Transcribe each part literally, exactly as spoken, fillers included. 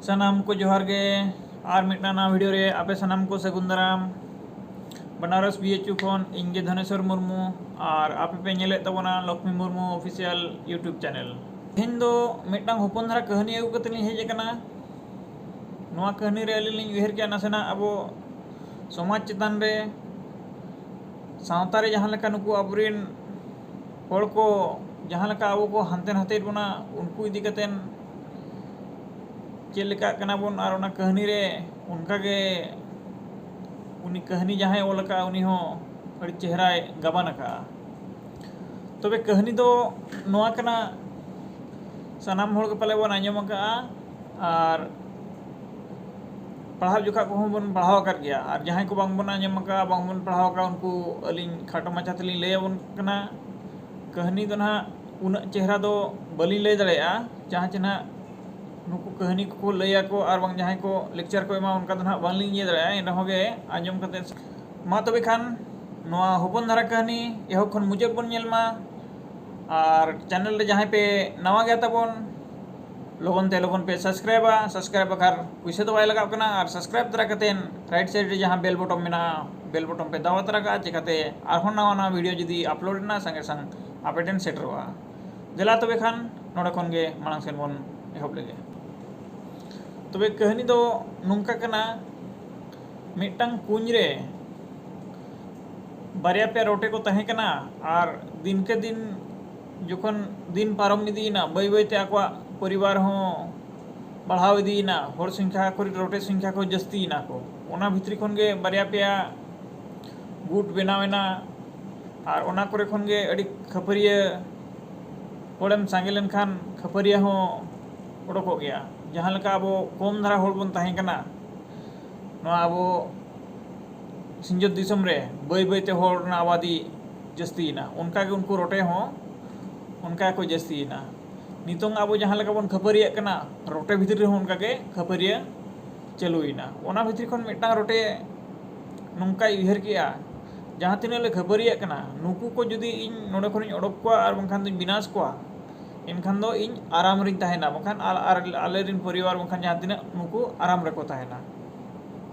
ᱥᱟᱱᱟᱢ ᱠᱚ ᱡᱚᱦᱟᱨ ᱜᱮ᱾ ᱟᱨ ᱢᱤᱫᱴᱟᱝ ᱱᱟᱣᱟ ᱵᱷᱤᱰᱤᱭᱳ ᱨᱮ ᱟᱯᱮ ᱥᱟᱱᱟᱢ ᱠᱚ ᱥᱟᱹᱜᱩᱱ ᱫᱟᱨᱟᱢ᱾ ᱵᱟᱱᱟᱨᱚᱥ ᱵᱤ ᱮᱭᱤᱪ ᱭᱩ ᱠᱷᱚᱱ ᱤᱧ ᱜᱮ ᱫᱷᱚᱱᱮᱥᱣᱚᱨ ᱢᱩᱨᱢᱩ, ᱟᱨ ᱟᱯᱮ ᱯᱮ ᱧᱮᱞᱮᱫ ᱛᱟᱵᱚᱱᱟ Lakshmi Murmu official YouTube channel. ᱛᱮᱦᱮᱧ ᱫᱚ ᱢᱤᱫᱴᱟᱝ ᱦᱚᱯᱚᱱ ᱫᱷᱟᱨᱟ ᱠᱟᱹᱦᱱᱤ ᱟᱹᱜᱩ ᱠᱟᱛᱮ ᱞᱤᱧ ᱦᱮᱡ ᱟᱠᱟᱱᱟ᱾ ᱱᱚᱣᱟ ᱠᱟᱹᱦᱱᱤ ᱨᱮ ᱟᱹᱞᱤᱧ ᱞᱤᱧ ᱩᱭᱦᱟᱹᱨ ᱠᱮᱜᱼᱟ, ᱱᱟᱥᱮᱱᱟᱜ ᱟᱵᱚ ᱥᱚᱢᱟᱡᱽ ᱪᱮᱛᱟᱱ ᱨᱮ, ᱥᱟᱶᱛᱟ ᱨᱮ ᱡᱟᱦᱟᱸ ᱞᱮᱠᱟ ᱱᱩᱠᱩ ᱟᱵᱚᱨᱮᱱ ᱦᱚᱲ ᱠᱚ ᱡᱟᱦᱟᱸ ᱞᱮᱠᱟ ᱟᱵᱚ ᱠᱚ ᱦᱟᱱᱛᱮ ᱱᱟᱛᱮᱭᱮᱫ ᱵᱚᱱᱟ, ᱩᱱᱠᱩ ᱤᱫᱤ ᱠᱟᱛᱮᱱ ᱪᱮᱫ ᱞᱮᱠᱟᱜ ᱠᱟᱱᱟ ᱵᱚᱱ, ᱟᱨ ᱚᱱᱟ ᱠᱟᱹᱦᱱᱤ ᱨᱮ ᱚᱱᱠᱟ ᱜᱮ ᱩᱱᱤ ᱠᱟᱹᱦᱱᱤ ᱡᱟᱦᱟᱸᱭ ᱚᱞ ᱟᱠᱟᱫᱼᱟ, ᱩᱱᱤ ᱦᱚᱸ ᱟᱹᱰᱤ ᱪᱮᱦᱨᱟᱭ ᱜᱟᱵᱟᱱ ᱟᱠᱟᱫᱼᱟ᱾ ᱛᱚᱵᱮ ᱠᱟᱹᱦᱱᱤ ᱫᱚ ᱱᱚᱣᱟ ᱠᱟᱱᱟ, ᱥᱟᱱᱟᱢ ᱦᱚᱲ ᱜᱮ ᱯᱟᱞᱮ ᱵᱚᱱ ᱟᱸᱡᱚᱢ ᱟᱠᱟᱫᱼᱟ, ᱟᱨ ᱯᱟᱲᱦᱟᱣ ᱡᱚᱠᱷᱟ ᱠᱚᱦᱚᱸ ᱵᱚᱱ ᱯᱟᱲᱦᱟᱣ ᱟᱠᱟᱫ ᱜᱮᱭᱟ, ᱟᱨ ᱡᱟᱦᱟᱸᱭ ᱠᱚ ᱵᱟᱝ ᱵᱚᱱ ᱟᱸᱡᱚᱢ ᱟᱠᱟᱫᱼᱟ, ᱵᱟᱝ ᱵᱚᱱ ᱯᱟᱲᱦᱟᱣ ᱟᱠᱟᱫᱼᱟ, ᱩᱱᱠᱩ ᱟᱹᱞᱤᱧ ᱠᱷᱟᱴᱚ ᱢᱟᱪᱷᱟ ᱛᱮᱞᱤᱧ ᱞᱟᱹᱭ ᱟᱵᱚᱱ ᱠᱟᱱᱟ᱾ ᱠᱟᱹᱦᱱᱤ ᱫᱚ ᱱᱟᱦᱟᱜ ᱩᱱᱟᱹᱜ ᱪᱮᱦᱨᱟ ᱫᱚ ᱵᱟᱹᱞᱤᱧ ᱞᱟᱹᱭ ᱫᱟᱲᱮᱭᱟᱜᱼᱟ, ᱡᱟᱦᱟᱸ ᱪᱮ ᱱᱟᱦᱟᱜ ᱱᱩᱠᱩ ᱠᱟᱹᱦᱱᱤ ᱠᱚᱠᱚ ᱞᱟᱹᱭᱟ ᱠᱚ ᱟᱨ ᱵᱟᱝ ᱡᱟᱦᱟᱸᱭ ᱠᱚ lecture ᱠᱚ ᱮᱢᱟ, ᱚᱱᱠᱟ ᱫᱚ ᱱᱟᱦᱟᱜ ᱵᱟᱝᱞᱤᱧ ᱤᱭᱟᱹ ᱫᱟᱲᱮᱭᱟᱜᱼᱟ᱾ ᱮᱱ ᱨᱮᱦᱚᱸ ᱜᱮ ᱟᱸᱡᱚᱢ ᱠᱟᱛᱮ, ᱢᱟ ᱛᱚᱵᱮ ᱠᱷᱟᱱ ᱱᱚᱣᱟ ᱦᱚᱯᱚᱱ ᱫᱷᱟᱨᱟ ᱠᱟᱹᱦᱱᱤ ᱮᱦᱚᱵ ᱠᱷᱚᱱ ᱢᱩᱪᱟᱹᱫ ᱵᱚᱱ ᱧᱮᱞ ᱢᱟ᱾ ᱟᱨ channel ᱨᱮ ᱡᱟᱦᱟᱸᱭ ᱯᱮ ᱱᱟᱣᱟ ᱜᱮᱭᱟ ᱛᱟᱵᱚᱱ, ᱞᱚᱜᱚᱱ ᱛᱮ ᱞᱚᱜᱚᱱ ᱯᱮ subscribeᱟ᱾ Subscribe ᱵᱟᱠᱷᱟᱨ ᱯᱩᱭᱥᱟᱹ ᱫᱚ ᱵᱟᱭ ᱞᱟᱜᱟᱜ ᱠᱟᱱᱟ᱾ ᱟᱨ subscribe ᱛᱚᱨᱟ ᱠᱟᱛᱮ right side ᱨᱮ ᱡᱟᱦᱟᱸ bell button ᱢᱮᱱᱟᱜᱼᱟ, bell button ᱯᱮ ᱫᱟᱵᱟᱣ ᱛᱚᱨᱟ ᱠᱟᱜᱼᱟ, ᱪᱮᱠᱟᱛᱮ ᱟᱨᱦᱚᱸ ᱱᱟᱣᱟ ᱱᱟᱣᱟ ᱵᱷᱤᱰᱤᱭᱳ ᱡᱩᱫᱤ upload ᱮᱱᱟ, ᱥᱟᱸᱜᱮ ᱥᱟᱝ ᱟᱯᱮ ᱴᱷᱮᱱ ᱥᱮᱴᱮᱨᱚᱜᱼᱟ᱾ ᱫᱮᱞᱟ ᱛᱚᱵᱮ ᱠᱷᱟᱱ ᱱᱚᱰᱮ ᱠᱷᱚᱱ ᱜᱮ ᱢᱟᱲᱟᱝ ᱥᱮᱱ ᱵᱚᱱ ᱮᱦᱚᱵ ᱞᱮᱜᱮ᱾ ᱛᱚᱵᱮ ᱠᱟᱹᱦᱱᱤ ᱫᱚ ᱱᱚᱝᱠᱟ ᱠᱟᱱᱟ, ᱢᱤᱫᱴᱟᱝ ᱠᱩᱧ ᱨᱮ ᱵᱟᱨᱭᱟ ᱯᱮᱭᱟ ᱨᱚᱴᱮ ᱠᱚ ᱛᱟᱦᱮᱸ ᱠᱟᱱᱟ᱾ ᱟᱨ ᱫᱤᱱᱠᱮ ᱫᱤᱱ ᱡᱚᱠᱷᱚᱱ ᱫᱤᱱ ᱯᱟᱨᱚᱢ ᱤᱫᱤᱭᱮᱱᱟ, ᱵᱟᱹᱭ ᱵᱟᱹᱭᱛᱮ ᱟᱠᱚᱣᱟᱜ ᱯᱚᱨᱤᱵᱟᱨ ᱦᱚᱸ ᱵᱟᱲᱦᱟᱣ ᱤᱫᱤᱭᱮᱱᱟ, ᱦᱚᱲ ᱥᱚᱝᱠᱷᱟ ᱠᱚᱨᱮ ᱨᱚᱴᱮ ᱥᱚᱝᱠᱷᱟ ᱠᱚ ᱡᱟᱹᱥᱛᱤᱭᱮᱱᱟ ᱠᱚ᱾ ᱚᱱᱟ ᱵᱷᱤᱛᱨᱤ ᱠᱷᱚᱱ ᱜᱮ ᱵᱟᱨᱭᱟ ᱯᱮᱭᱟ ᱜᱩᱴ ᱵᱮᱱᱟᱣ ᱮᱱᱟ᱾ ᱟᱨ ᱚᱱᱟ ᱠᱚᱨᱮ ᱠᱷᱚᱱ ᱜᱮ ᱟᱹᱰᱤ ᱠᱷᱟᱹᱯᱟᱹᱨᱤᱭᱟᱹ, ᱦᱚᱲᱮᱢ ᱥᱟᱸᱜᱮ ᱞᱮᱱᱠᱷᱟᱱ ᱠᱷᱟᱹᱯᱟᱹᱨᱤᱭᱟᱹ ᱦᱚᱸ ᱚᱰᱚᱠᱚᱜ ᱜᱮᱭᱟ᱾ ᱡᱟᱦᱟᱸ ᱞᱮᱠᱟ ᱟᱵᱚ ᱠᱚᱢ ᱫᱷᱟᱨᱟ ᱦᱚᱲ ᱵᱚᱱ ᱛᱟᱦᱮᱸ ᱠᱟᱱᱟ ᱱᱚᱣᱟ ᱟᱵᱚ ᱥᱤᱧᱚᱛ ᱫᱤᱥᱚᱢ ᱨᱮ, ᱵᱟᱹᱭ ᱵᱟᱹᱭᱛᱮ ᱦᱚᱲ ᱨᱮᱱᱟᱜ ᱟᱵᱟᱫᱤ ᱡᱟᱹᱥᱛᱤᱭᱮᱱᱟ, ᱚᱱᱠᱟᱜᱮ ᱩᱱᱠᱩ ᱨᱚᱴᱮ ᱦᱚᱸ ᱚᱱᱠᱟ ᱜᱮᱠᱚ ᱡᱟᱹᱥᱛᱤᱭᱮᱱᱟ᱾ ᱱᱤᱛᱚᱝ ᱟᱵᱚ ᱡᱟᱦᱟᱸ ᱞᱮᱠᱟ ᱵᱚᱱ ᱠᱷᱟᱹᱯᱟᱹᱨᱤᱭᱟᱜ ᱠᱟᱱᱟ, ᱨᱚᱴᱮ ᱵᱷᱤᱛᱨᱤ ᱨᱮᱦᱚᱸ ᱚᱱᱠᱟᱜᱮ ᱠᱷᱟᱹᱯᱟᱹᱨᱤᱭᱟᱹ ᱪᱟᱹᱞᱩᱭᱮᱱᱟ᱾ ᱚᱱᱟ ᱵᱷᱤᱛᱨᱤ ᱠᱷᱚᱱ ᱢᱤᱫᱴᱟᱝ ᱨᱚᱴᱮ ᱱᱚᱝᱠᱟᱭ ᱩᱭᱦᱟᱹᱨ ᱠᱮᱜᱼᱟ, ᱡᱟᱦᱟᱸ ᱛᱤᱱᱟᱹᱜ ᱞᱮ ᱠᱷᱟᱹᱯᱟᱹᱨᱤᱭᱟᱜ ᱠᱟᱱᱟ, ᱱᱩᱠᱩ ᱠᱚ ᱡᱩᱫᱤ ᱤᱧ ᱱᱚᱰᱮ ᱠᱷᱚᱱᱤᱧ ᱚᱰᱚᱠ ᱠᱚᱣᱟ ᱟᱨ ᱵᱟᱝᱠᱷᱟᱱ ᱫᱚᱧ ᱵᱤᱱᱟᱥ ᱠᱚᱣᱟ, ᱮᱱᱠᱷᱟᱱ ᱫᱚ ᱤᱧ ᱟᱨᱟᱢ ᱨᱤᱧ ᱛᱟᱦᱮᱱᱟ, ᱵᱟᱝᱠᱷᱟᱱ ᱟᱞ-, ᱟᱨ ᱟᱞᱮ ᱨᱮᱱ ᱯᱚᱨᱤᱵᱟᱨ ᱵᱟᱝᱠᱷᱟᱱ ᱡᱟᱦᱟᱸ ᱛᱤᱱᱟᱹᱜ ᱱᱩᱠᱩ ᱟᱨᱟᱢ ᱨᱮᱠᱚ ᱛᱟᱦᱮᱱᱟ᱾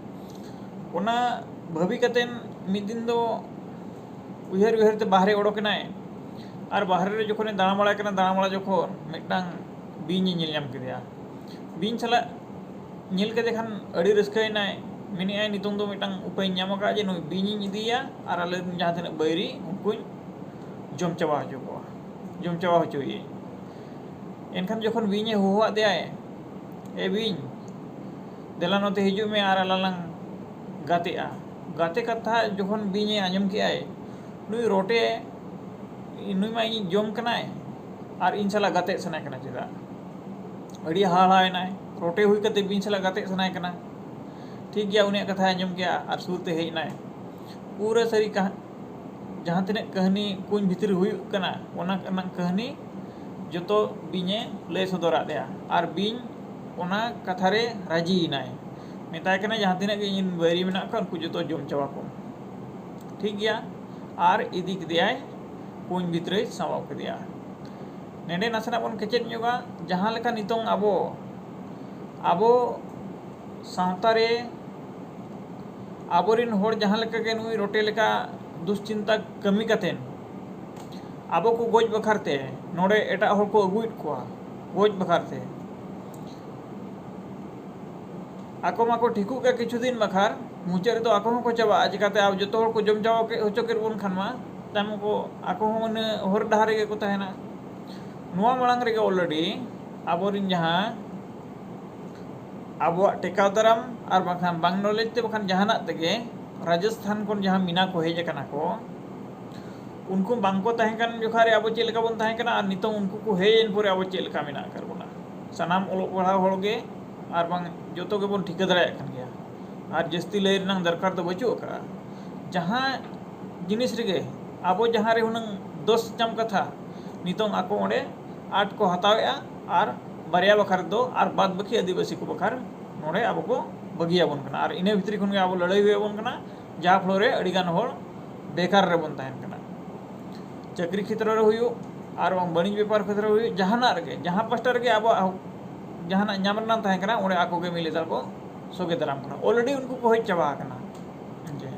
ᱚᱱᱟ ᱵᱷᱟᱹᱵᱤ ᱠᱟᱛᱮᱱ ᱢᱤᱫ ᱫᱤᱱ ᱫᱚ ᱩᱭᱦᱟᱹᱨ ᱩᱭᱦᱟᱹᱨ ᱛᱮ ᱵᱟᱦᱨᱮ ᱚᱰᱚᱠ ᱮᱱᱟᱭ᱾ ᱟᱨ ᱵᱟᱦᱨᱮ ᱨᱮ ᱡᱚᱠᱷᱚᱱᱮ ᱫᱟᱬᱟ ᱵᱟᱲᱟᱭ ᱠᱟᱱᱟ, ᱫᱟᱬᱟ ᱵᱟᱲᱟ ᱡᱚᱠᱷᱚᱱ ᱢᱤᱫᱴᱟᱝ ᱵᱤᱧ ᱮ ᱧᱮᱞ ᱧᱟᱢ ᱠᱮᱫᱮᱭᱟ᱾ ᱵᱤᱧ ᱥᱟᱞᱟᱜ ᱧᱮᱞ ᱠᱮᱫᱮ ᱠᱷᱟᱱ ᱟᱹᱰᱤ ᱨᱟᱹᱥᱠᱟᱹᱭᱮᱱᱟᱭ, ᱢᱮᱱᱮᱫᱼᱟᱭ, "ᱱᱤᱛᱚᱝ ᱫᱚ ᱢᱤᱫᱴᱟᱝ ᱩᱯᱟᱹᱭᱤᱧ ᱧᱟᱢ ᱟᱠᱟᱫᱼᱟ ᱡᱮ ᱱᱩᱭ ᱵᱤᱧᱤᱧ ᱤᱫᱤᱭᱮᱭᱟ ᱟᱨ ᱟᱞᱮ ᱨᱮᱱ ᱡᱟᱦᱟᱸ ᱛᱤᱱᱟᱹᱜ ᱵᱟᱹᱭᱨᱤ ᱩᱱᱠᱩᱧ ᱡᱚᱢ ᱪᱟᱵᱟ ᱦᱚᱪᱚ ᱠᱚᱣᱟ, ᱡᱚᱢ ᱪᱟᱵᱟ ᱦᱚᱪᱚᱭᱮᱭᱟᱹᱧ᱾" ᱮᱱᱠᱷᱟᱱ ᱡᱚᱠᱷᱚᱱ ᱵᱤᱧᱮ ᱦᱚᱦᱚᱣᱟᱫ ᱫᱮᱭᱟᱭ, "ᱮ ᱵᱤᱧ, ᱫᱮᱞᱟ ᱱᱚᱛᱮ ᱦᱤᱡᱩᱜ ᱢᱮ ᱟᱨ ᱟᱞᱟᱝ ᱜᱟᱛᱮᱜᱼᱟ᱾" ᱜᱟᱛᱮ ᱠᱟᱛᱷᱟ ᱡᱚᱠᱷᱚᱱ ᱵᱤᱧᱮ ᱟᱸᱡᱚᱢ ᱠᱮᱜᱼᱟᱭ, ᱱᱩᱭ ᱨᱚᱴᱮ, ᱱᱩᱭ ᱢᱟ ᱤᱧᱤᱡ ᱡᱚᱢ ᱠᱟᱱᱟᱭ ᱟᱨ ᱤᱧ ᱥᱟᱞᱟᱜ ᱜᱟᱛᱮᱜ ᱥᱟᱱᱟᱭ ᱠᱟᱱᱟ ᱪᱮᱫᱟᱜ? ᱟᱹᱰᱤ ᱦᱟᱦᱟᱲᱟᱭᱮᱱᱟᱭ᱾ ᱨᱚᱴᱮ ᱦᱩᱭ ᱠᱟᱛᱮ ᱵᱤᱧ ᱥᱟᱞᱟᱜ ᱜᱟᱛᱮᱜ ᱥᱟᱱᱟᱭ ᱠᱟᱱᱟ᱾ ᱴᱷᱤᱠ ᱜᱮᱭᱟ, ᱩᱱᱤᱭᱟᱜ ᱠᱟᱛᱷᱟᱭ ᱟᱸᱡᱚᱢ ᱠᱮᱜᱼᱟ ᱟᱨ ᱥᱩᱨ ᱛᱮ ᱦᱮᱡ ᱮᱱᱟᱭ᱾ ᱯᱩᱨᱟᱹ ᱥᱟᱹᱨᱤ ᱠᱟᱦ-, ᱡᱟᱦᱟᱸ ᱛᱤᱱᱟᱹᱜ ᱠᱟᱹᱦᱱᱤ ᱠᱩᱧ ᱵᱷᱤᱛᱨᱤ ᱦᱩᱭᱩᱜ ᱠᱟᱱᱟ, ᱚᱱᱟ ᱨᱮᱱᱟᱜ ᱠᱟᱹᱦᱱᱤ ᱡᱚᱛᱚ ᱵᱤᱧᱮ ᱞᱟᱹᱭ ᱥᱚᱫᱚᱨᱟᱫ ᱫᱮᱭᱟ᱾ ᱟᱨ ᱵᱤᱧ ᱚᱱᱟ ᱠᱟᱛᱷᱟ ᱨᱮ ᱨᱟᱹᱡᱤᱭᱮᱱᱟᱭ, ᱢᱮᱛᱟᱭ ᱠᱟᱱᱟᱭ, "ᱡᱟᱦᱟᱸ ᱛᱤᱱᱟᱹᱜ ᱜᱮ ᱤᱧ ᱨᱮᱱ ᱵᱟᱹᱭᱨᱤ ᱢᱮᱱᱟᱜ ᱠᱚᱣᱟ, ᱩᱱᱠᱩ ᱡᱚᱛᱚ ᱡᱚᱢ ᱪᱟᱵᱟ ᱠᱚᱢ᱾" ᱴᱷᱤᱠ ᱜᱮᱭᱟ, ᱟᱨ ᱤᱫᱤ ᱠᱮᱫᱮᱭᱟᱭ, ᱠᱩᱧ ᱵᱷᱤᱛᱨᱤᱭ ᱥᱟᱢᱵᱟᱣ ᱠᱮᱫᱮᱭᱟ᱾ ᱱᱮᱰᱮ ᱱᱟᱥᱮᱱᱟᱜ ᱵᱚᱱ ᱠᱮᱪᱮᱫ ᱧᱚᱜᱟ, ᱡᱟᱦᱟᱸ ᱞᱮᱠᱟ ᱱᱤᱛᱚᱝ ᱟᱵᱚ, ᱟᱵᱚ ᱥᱟᱶᱛᱟ ᱨᱮ ᱟᱵᱚᱨᱮᱱ ᱦᱚᱲ ᱡᱟᱦᱟᱸ ᱞᱮᱠᱟ ᱜᱮ ᱱᱩᱭ ᱨᱚᱴᱮ ᱞᱮᱠᱟ ᱫᱩᱥᱪᱤᱱᱛᱟ ᱠᱟᱹᱢᱤ ᱠᱟᱛᱮᱱ ᱟᱵᱚ ᱠᱚ ᱜᱚᱡ ᱵᱟᱠᱷᱨᱟ ᱛᱮ ᱱᱚᱰᱮ ᱮᱴᱟᱜ ᱦᱚᱲ ᱠᱚ ᱟᱹᱜᱩᱭᱮᱫ ᱠᱚᱣᱟ ᱜᱚᱡ ᱵᱟᱠᱷᱨᱟ ᱛᱮ᱾ ᱟᱠᱚ ᱢᱟᱠᱚ ᱴᱷᱤᱠᱚᱜ ᱜᱮ ᱠᱤᱪᱷᱩ ᱫᱤᱱ ᱵᱟᱠᱷᱟᱨ, ᱢᱩᱪᱟᱹᱫ ᱨᱮᱫᱚ ᱟᱠᱚ ᱦᱚᱸᱠᱚ ᱪᱟᱵᱟᱜᱼᱟ᱾ ᱪᱤᱠᱟᱹᱛᱮ ᱟᱵᱚ ᱡᱚᱛᱚ ᱦᱚᱲ ᱠᱚ ᱡᱚᱢ ᱪᱟᱵᱟ ᱠᱮᱫ, ᱦᱚᱪᱚ ᱠᱮᱫ ᱵᱚᱱ ᱠᱷᱟᱱ ᱢᱟ, ᱛᱟᱭᱚᱢ ᱠᱚ ᱟᱠᱚ ᱦᱚᱸ ᱤᱱᱟᱹ ᱦᱚᱨ ᱰᱟᱦᱟᱨ ᱨᱮᱜᱮ ᱠᱚ ᱛᱟᱦᱮᱱᱟ᱾ ᱱᱚᱣᱟ ᱢᱟᱲᱟᱝ ᱨᱮᱜᱮ already ᱟᱵᱚᱨᱮᱱ ᱡᱟᱦᱟᱸ ᱟᱵᱚᱣᱟᱜ ᱴᱮᱠᱟᱣ ᱫᱟᱨᱟᱢ ᱟᱨ ᱵᱟᱝᱠᱷᱟᱱ ᱵᱟᱝ knowledge ᱛᱮ ᱵᱟᱠᱷᱟᱱ ᱡᱟᱦᱟᱱᱟᱜ ᱛᱮᱜᱮ ᱨᱟᱡᱚᱥᱛᱷᱟᱱ ᱠᱷᱚᱱ ᱡᱟᱦᱟᱸ ᱢᱤᱱᱟ ᱠᱚ ᱦᱮᱡ ᱟᱠᱟᱱᱟ ᱠᱚ, ᱩᱱᱠᱩ ᱵᱟᱝᱠᱚ ᱛᱟᱦᱮᱸ ᱠᱟᱱ ᱡᱚᱠᱷᱟ ᱨᱮ ᱟᱵᱚ ᱪᱮᱫ ᱞᱮᱠᱟ ᱵᱚᱱ ᱛᱟᱦᱮᱸ ᱠᱟᱱᱟ ᱟᱨ ᱱᱤᱛᱚᱝ ᱩᱱᱠᱩ ᱠᱚ ᱦᱮᱡ ᱮᱱ ᱯᱚᱨᱮ ᱟᱵᱚ ᱪᱮᱫ ᱞᱮᱠᱟ ᱢᱮᱱᱟᱜ ᱟᱠᱟᱫ ᱵᱚᱱᱟ? ᱥᱟᱱᱟᱢ ᱚᱞᱚᱜ ᱯᱟᱲᱦᱟᱣ ᱦᱚᱲ ᱜᱮ ᱟᱨ ᱵᱟᱝ ᱡᱚᱛᱚ ᱜᱮᱵᱚᱱ ᱴᱷᱤᱠᱟᱹ ᱫᱟᱲᱮᱭᱟᱜ ᱠᱟᱱ ᱜᱮᱭᱟ᱾ ᱟᱨ ᱡᱟᱹᱥᱛᱤ ᱞᱟᱹᱭ ᱨᱮᱱᱟᱜ ᱫᱚᱨᱠᱟᱨ ᱫᱚ ᱵᱟᱹᱪᱩᱜ ᱟᱠᱟᱫᱼᱟ᱾ ᱡᱟᱦᱟᱸ ᱡᱤᱱᱤᱥ ᱨᱮᱜᱮ ᱟᱵᱚ ᱡᱟᱦᱟᱸ ᱨᱮ ᱦᱩᱱᱟᱹᱝ ᱫᱚᱥ ᱧᱟᱢ ᱠᱟᱛᱷᱟ, ᱱᱤᱛᱚᱝ ᱟᱠᱚ ᱚᱸᱰᱮ ᱟᱴ ᱠᱚ ᱦᱟᱛᱟᱣᱮᱫᱼᱟ ᱟᱨ ᱵᱟᱨᱭᱟ ᱵᱟᱠᱷᱨᱟ ᱫᱚ, ᱟᱨ ᱵᱟᱫ ᱵᱟᱹᱠᱤ ᱟᱹᱫᱤᱵᱟᱹᱥᱤ ᱠᱚ ᱵᱟᱠᱷᱨᱟ ᱱᱚᱰᱮ ᱟᱵᱚ ᱠᱚ ᱵᱟᱹᱜᱤᱭᱟᱵᱚᱱ ᱠᱟᱱᱟ᱾ ᱟᱨ ᱤᱱᱟᱹ ᱵᱷᱤᱛᱨᱤ ᱠᱷᱚᱱ ᱜᱮ ᱟᱵᱚ ᱞᱟᱹᱲᱦᱟᱹᱭ ᱦᱩᱭ ᱟᱵᱚᱱ ᱠᱟᱱᱟ, ᱡᱟᱦᱟᱸ ᱯᱷᱞᱳ ᱨᱮ ᱟᱹᱰᱤᱜᱟᱱ ᱦᱚᱲ ᱵᱮᱠᱟᱨ ᱨᱮᱵᱚᱱ ᱛᱟᱦᱮᱱ ᱠᱟᱱᱟ᱾ ᱪᱟᱹᱠᱨᱤ ᱠᱷᱮᱛᱨᱚ ᱨᱮ ᱦᱩᱭᱩᱜ, ᱟᱨ ᱵᱟᱝ ᱵᱟᱹᱱᱤᱡᱽ ᱵᱮᱯᱟᱨ ᱠᱷᱮᱛᱨᱮ ᱦᱩᱭᱩᱜ, ᱡᱟᱦᱟᱱᱟᱜ ᱨᱮᱜᱮ, ᱡᱟᱦᱟᱸ ᱯᱟᱥᱴᱟ ᱨᱮᱜᱮ ᱟᱵᱚᱣᱟᱜ ᱦᱚᱠ ᱡᱟᱦᱟᱱᱟᱜ ᱧᱟᱢ ᱨᱮᱱᱟᱜ ᱛᱟᱦᱮᱸ ᱠᱟᱱᱟ, ᱚᱸᱰᱮ ᱟᱠᱚ ᱜᱮ ᱢᱤᱫ ᱞᱮᱛᱟᱲ ᱠᱚ ᱥᱚᱜᱮ ᱫᱟᱨᱟᱢ ᱠᱟᱱᱟ᱾ Already ᱩᱱᱠᱩ ᱠᱚ ᱦᱮᱡ ᱪᱟᱵᱟ ᱟᱠᱟᱱᱟ᱾ ᱡᱮ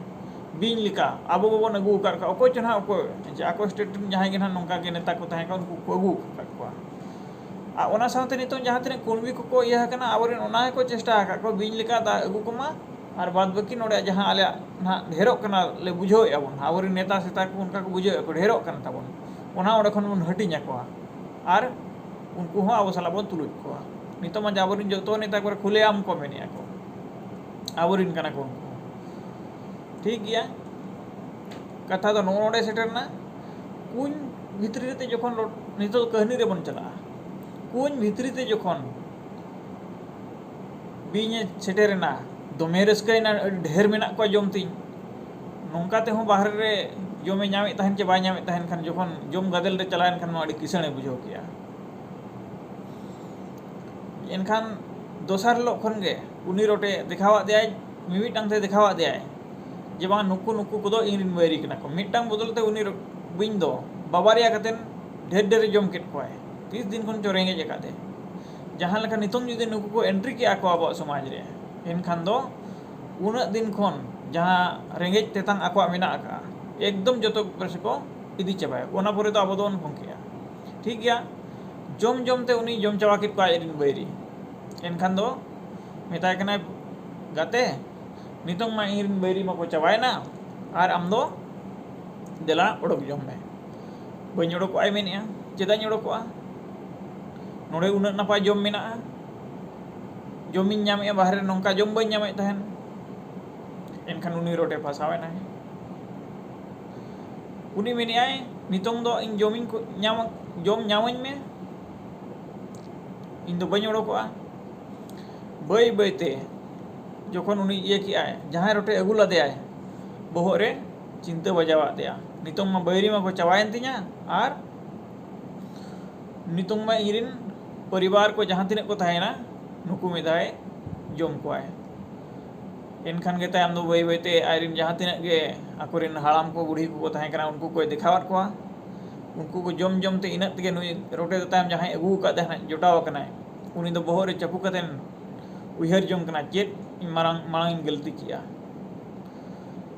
ᱵᱤᱧ ᱞᱮᱠᱟ ᱟᱵᱚ ᱵᱟᱵᱚᱱ ᱟᱹᱜᱩ ᱟᱠᱟᱫ ᱠᱚᱣᱟ, ᱚᱠᱚᱭ ᱪᱚ ᱱᱟᱦᱟᱜ ᱚᱠᱚᱭ, ᱡᱮ ᱟᱠᱚ state ᱨᱮᱱ ᱡᱟᱦᱟᱸᱭ ᱜᱮ ᱱᱟᱦᱟᱜ ᱱᱚᱝᱠᱟ ᱜᱮ ᱱᱮᱛᱟ ᱠᱚ ᱛᱟᱦᱮᱸ ᱠᱟᱱᱟ, ᱩᱱᱠᱩ ᱠᱚ ᱟᱹᱜᱩ ᱟᱠᱟᱫ ᱠᱚᱣᱟ᱾ ᱟᱨ ᱚᱱᱟ ᱥᱟᱶᱛᱮ ᱱᱤᱛᱚᱝ ᱡᱟᱦᱟᱸ ᱛᱤᱱᱟᱹᱜ ᱠᱩᱲᱢᱤ ᱠᱚᱠᱚ ᱤᱭᱟᱹ ᱟᱠᱟᱱᱟ, ᱟᱵᱚᱨᱮᱱ ᱚᱱᱟ ᱜᱮᱠᱚ ᱪᱮᱥᱴᱟ ᱟᱠᱟᱫ ᱠᱚ ᱵᱤᱧ ᱞᱮᱠᱟ ᱫᱟᱜ ᱟᱹᱜᱩ ᱠᱚᱢᱟ, ᱟᱨ ᱵᱟᱫ ᱵᱟᱹᱠᱤ ᱱᱚᱰᱮ ᱡᱟᱦᱟᱸ ᱟᱞᱮᱭᱟᱜ ᱱᱟᱦᱟᱜ ᱰᱷᱮᱨᱚᱜ ᱠᱟᱱᱟ ᱞᱮ ᱵᱩᱡᱷᱟᱹᱣᱮᱫᱼᱟ ᱵᱚᱱ, ᱟᱵᱚᱨᱮᱱ ᱱᱮᱛᱟ ᱥᱮᱛᱟ ᱠᱚ ᱚᱱᱠᱟ ᱠᱚ ᱵᱩᱡᱷᱟᱹᱣᱮᱫᱼᱟ ᱠᱚ ᱰᱷᱮᱨᱚᱜ ᱠᱟᱱ ᱛᱟᱵᱚᱱ, ᱚᱱᱟ ᱚᱸᱰᱮ ᱠᱷᱚᱱ ᱵᱚᱱ ᱦᱟᱹᱴᱤᱧ ᱟᱠᱚᱣᱟ ᱟᱨ ᱩᱱᱠᱩ ᱦᱚᱸ ᱟᱵᱚ ᱥᱟᱞᱟᱜ ᱵᱚᱱ ᱛᱩᱞᱩᱡ ᱠᱚᱣᱟ᱾ ᱱᱤᱛᱚᱜ ᱢᱟ ᱟᱵᱚᱨᱮᱱ ᱡᱚᱛᱚ ᱱᱮᱛᱟ ᱠᱚᱨᱮ ᱠᱷᱩᱞᱮ ᱟᱢ ᱠᱚ ᱢᱮᱱᱮᱫᱼᱟ ᱠᱚ, ᱟᱵᱚᱨᱮᱱ ᱠᱟᱱᱟ ᱠᱚ ᱩᱱᱠᱩ᱾ ᱴᱷᱤᱠ ᱜᱮᱭᱟ, ᱠᱟᱛᱷᱟ ᱫᱚ ᱱᱚᱜᱼᱚ ᱱᱚᱰᱮ ᱥᱮᱴᱮᱨ ᱮᱱᱟ᱾ ᱠᱩᱧ ᱵᱷᱤᱛᱨᱤ ᱨᱮ ᱡᱚᱠᱷᱚᱱ ᱞᱚ-, ᱱᱤᱛᱚᱜ ᱠᱟᱹᱦᱱᱤ ᱨᱮᱵᱚᱱ ᱪᱟᱞᱟᱜᱼᱟ, ᱠᱩᱧ ᱵᱷᱤᱛᱨᱤ ᱛᱮ ᱡᱚᱠᱷᱚᱱ ᱵᱤᱧᱮ ᱥᱮᱴᱮᱨᱮᱱᱟ, ᱫᱚᱢᱮ ᱨᱟᱹᱥᱠᱟᱹᱭᱮᱱᱟ, ᱟᱹᱰᱤ ᱰᱷᱮᱨ ᱢᱮᱱᱟᱜ ᱠᱚᱣᱟ ᱡᱚᱢ ᱛᱤᱧ᱾ ᱱᱚᱝᱠᱟ ᱛᱮᱦᱚᱸ ᱵᱟᱦᱨᱮ ᱨᱮ ᱡᱚᱢᱮ ᱧᱟᱢᱮᱫ ᱛᱟᱦᱮᱱ ᱪᱮ ᱵᱟᱭ ᱧᱟᱢᱮᱫ ᱛᱟᱦᱮᱱ ᱠᱷᱟᱱ, ᱡᱚᱠᱷᱚᱱ ᱡᱚᱢ ᱜᱟᱫᱮᱞ ᱨᱮ ᱪᱟᱞᱟᱣᱮᱱ ᱠᱷᱟᱱ ᱢᱟ ᱟᱹᱰᱤ ᱠᱤᱥᱟᱹᱬᱮ ᱵᱩᱡᱷᱟᱹᱣ ᱠᱮᱜᱼᱟ᱾ ᱮᱱᱠᱷᱟᱱ ᱫᱚᱥᱟᱨ ᱦᱤᱞᱳᱜ ᱠᱷᱚᱱ ᱜᱮ ᱩᱱᱤ ᱨᱚᱴᱮ ᱫᱮᱠᱷᱟᱣᱟᱫ ᱫᱮᱭᱟᱭ, ᱢᱤᱢᱤᱫᱴᱟᱝ ᱛᱮ ᱫᱮᱠᱷᱟᱣᱟᱫ ᱫᱮᱭᱟᱭ ᱡᱮ ᱵᱟᱝ, ᱱᱩᱠᱩ, ᱱᱩᱠᱩ ᱠᱚᱫᱚ ᱤᱧ ᱨᱮᱱ ᱵᱟᱹᱭᱨᱤ ᱠᱟᱱᱟ ᱠᱚ᱾ ᱢᱤᱫᱴᱟᱝ ᱵᱚᱫᱚᱞ ᱛᱮ ᱩᱱᱤ ᱨᱚ-, ᱵᱤᱧ ᱫᱚ ᱵᱟᱵᱟᱨᱭᱟ ᱠᱟᱛᱮᱱ ᱰᱷᱮᱨ ᱰᱷᱮᱨᱮ ᱡᱚᱢ ᱠᱮᱫ ᱠᱚᱣᱟᱭ, ᱛᱤᱥ ᱫᱤᱱ ᱠᱷᱚᱱ ᱪᱚ ᱨᱮᱸᱜᱮᱡ ᱟᱠᱟᱫᱮ᱾ ᱡᱟᱦᱟᱸ ᱞᱮᱠᱟ ᱱᱤᱛᱚᱝ ᱡᱩᱫᱤ ᱱᱩᱠᱩ ᱠᱚ entry ᱠᱮᱜᱼᱟ ᱠᱚ ᱟᱵᱚᱣᱟᱜ ᱥᱚᱢᱟᱡᱽ ᱨᱮ, ᱮᱱᱠᱷᱟᱱ ᱫᱚ ᱩᱱᱟᱹᱜ ᱫᱤᱱ ᱠᱷᱚᱱ ᱡᱟᱦᱟᱸ ᱨᱮᱸᱜᱮᱡ ᱛᱮᱛᱟᱝ ᱟᱠᱚᱣᱟᱜ ᱢᱮᱱᱟᱜ ᱟᱠᱟᱫᱼᱟ, ᱮᱠᱫᱚᱢ ᱡᱚᱛᱚ ᱯᱟᱹᱨᱥᱤ ᱠᱚ ᱤᱫᱤ ᱪᱟᱵᱟᱭᱟ᱾ ᱚᱱᱟ ᱯᱚᱨᱮ ᱫᱚ ᱟᱵᱚ ᱫᱚᱵᱚᱱ ᱵᱷᱚᱝᱠᱮᱜᱼᱟ᱾ ᱴᱷᱤᱠ ᱜᱮᱭᱟ, ᱡᱚᱢ ᱡᱚᱢ ᱛᱮ ᱩᱱᱤ ᱡᱚᱢ ᱪᱟᱵᱟ ᱠᱮᱫ ᱠᱚᱣᱟ ᱟᱡ ᱨᱮᱱ ᱵᱟᱹᱭᱨᱤ᱾ ᱮᱱᱠᱷᱟᱱ ᱫᱚ ᱢᱮᱛᱟᱭ ᱠᱟᱱᱟᱭ, "ᱜᱟᱛᱮ, ᱱᱤᱛᱚᱝ ᱢᱟ ᱤᱧ ᱨᱮᱱ ᱵᱟᱹᱭᱨᱤ ᱢᱟᱠᱚ ᱪᱟᱵᱟᱭᱮᱱᱟ, ᱟᱨ ᱟᱢ ᱫᱚ ᱫᱮᱞᱟ ᱚᱰᱚᱠ ᱡᱚᱝ ᱢᱮ᱾" "ᱵᱟᱹᱧ ᱚᱰᱚᱠᱚᱜᱼᱟᱭ ᱢᱮᱱᱮᱫᱼᱟ, ᱪᱮᱫᱟᱜ ᱤᱧ ᱚᱰᱚᱠᱚᱜᱼᱟ? ᱱᱚᱰᱮ ᱩᱱᱟᱹᱜ ᱱᱟᱯᱟᱭ ᱡᱚᱢ ᱢᱮᱱᱟᱜᱼᱟ, ᱡᱚᱢᱤᱧ ᱧᱟᱢᱮᱫᱼᱟ, ᱵᱟᱦᱨᱮ ᱨᱮ ᱱᱚᱝᱠᱟ ᱡᱚᱢ ᱵᱟᱹᱧ ᱧᱟᱢᱮᱫ ᱛᱟᱦᱮᱱ᱾" ᱮᱱᱠᱷᱟᱱ ᱩᱱᱤ ᱨᱚᱴᱮ ᱯᱷᱟᱥᱟᱣ ᱮᱱᱟᱭ᱾ ᱩᱱᱤ ᱢᱮᱱᱮᱫᱼᱟᱭ, "ᱱᱤᱛᱚᱝ ᱫᱚ ᱤᱧ ᱡᱚᱢᱤᱧ ᱠᱚ-, ᱧᱟᱢᱟ, ᱡᱚᱢ ᱧᱟᱢᱟᱹᱧ ᱢᱮ, ᱤᱧ ᱫᱚ ᱵᱟᱹᱧ ᱚᱰᱚᱠᱚᱜᱼᱟ᱾" ᱵᱟᱹᱭ ᱵᱟᱹᱭᱛᱮ ᱡᱚᱠᱷᱚᱱ ᱩᱱᱤ ᱤᱭᱟᱹ ᱠᱮᱜᱼᱟᱭ, ᱡᱟᱦᱟᱸᱭ ᱨᱚᱴᱮ ᱟᱹᱜᱩ ᱞᱮᱫᱮᱭᱟᱭ, ᱵᱚᱦᱚᱜ ᱨᱮ ᱪᱤᱱᱛᱟᱹ ᱵᱟᱡᱟᱣᱟᱫ ᱛᱟᱭᱟ, "ᱱᱤᱛᱚᱝ ᱢᱟ ᱵᱟᱹᱭᱨᱤ ᱢᱟᱠᱚ ᱪᱟᱵᱟᱭᱮᱱ ᱛᱤᱧᱟ, ᱟᱨ ᱱᱤᱛᱚᱝ ᱢᱟ ᱤᱧᱨᱮᱱ ᱯᱚᱨᱤᱵᱟᱨ ᱠᱚ ᱡᱟᱦᱟᱸ ᱛᱤᱱᱟᱹᱜ ᱠᱚ ᱛᱟᱦᱮᱸᱭᱮᱱᱟ, ᱱᱩᱠᱩ ᱢᱤᱫ ᱫᱷᱟᱣᱮ ᱡᱚᱢ ᱠᱚᱣᱟᱭ᱾" ᱮᱱᱠᱷᱟᱱ ᱜᱮ ᱛᱟᱭᱚᱢ ᱫᱚ ᱵᱟᱹᱭ ᱵᱟᱹᱭᱛᱮ ᱟᱡᱨᱮᱱ ᱡᱟᱦᱟᱸ ᱛᱤᱱᱟᱹᱜ ᱜᱮ ᱟᱠᱚᱨᱮᱱ ᱦᱟᱲᱟᱢ ᱠᱚ ᱵᱩᱲᱦᱤ ᱠᱚᱠᱚ ᱛᱟᱦᱮᱸ ᱠᱟᱱᱟ, ᱩᱱᱠᱩ ᱠᱚᱭ ᱫᱮᱠᱷᱟᱣᱟᱫ ᱠᱚᱣᱟ᱾ ᱩᱱᱠᱩ ᱠᱚ ᱡᱚᱢ ᱡᱚᱢ ᱛᱮ ᱤᱱᱟᱹᱜ ᱛᱮᱜᱮ ᱱᱩᱭ ᱨᱚᱴᱮ ᱫᱚ ᱛᱟᱭᱚᱢ ᱡᱟᱦᱟᱸᱭ ᱟᱹᱜᱩ ᱟᱠᱟᱫ ᱛᱟᱦᱮᱱᱟ, ᱡᱚᱴᱟᱣ ᱟᱠᱟᱱᱟᱭ, ᱩᱱᱤ ᱫᱚ ᱵᱚᱦᱚᱜ ᱨᱮ ᱪᱟᱯᱩ ᱠᱟᱛᱮ ᱩᱭᱦᱟᱹᱨ ᱡᱚᱝ ᱠᱟᱱᱟ, ᱪᱮᱫ ᱤᱧ ᱢᱟᱨᱟᱝ, ᱢᱟᱲᱟᱝ ᱤᱧ ᱜᱟᱹᱞᱛᱤ ᱠᱮᱜᱼᱟ᱾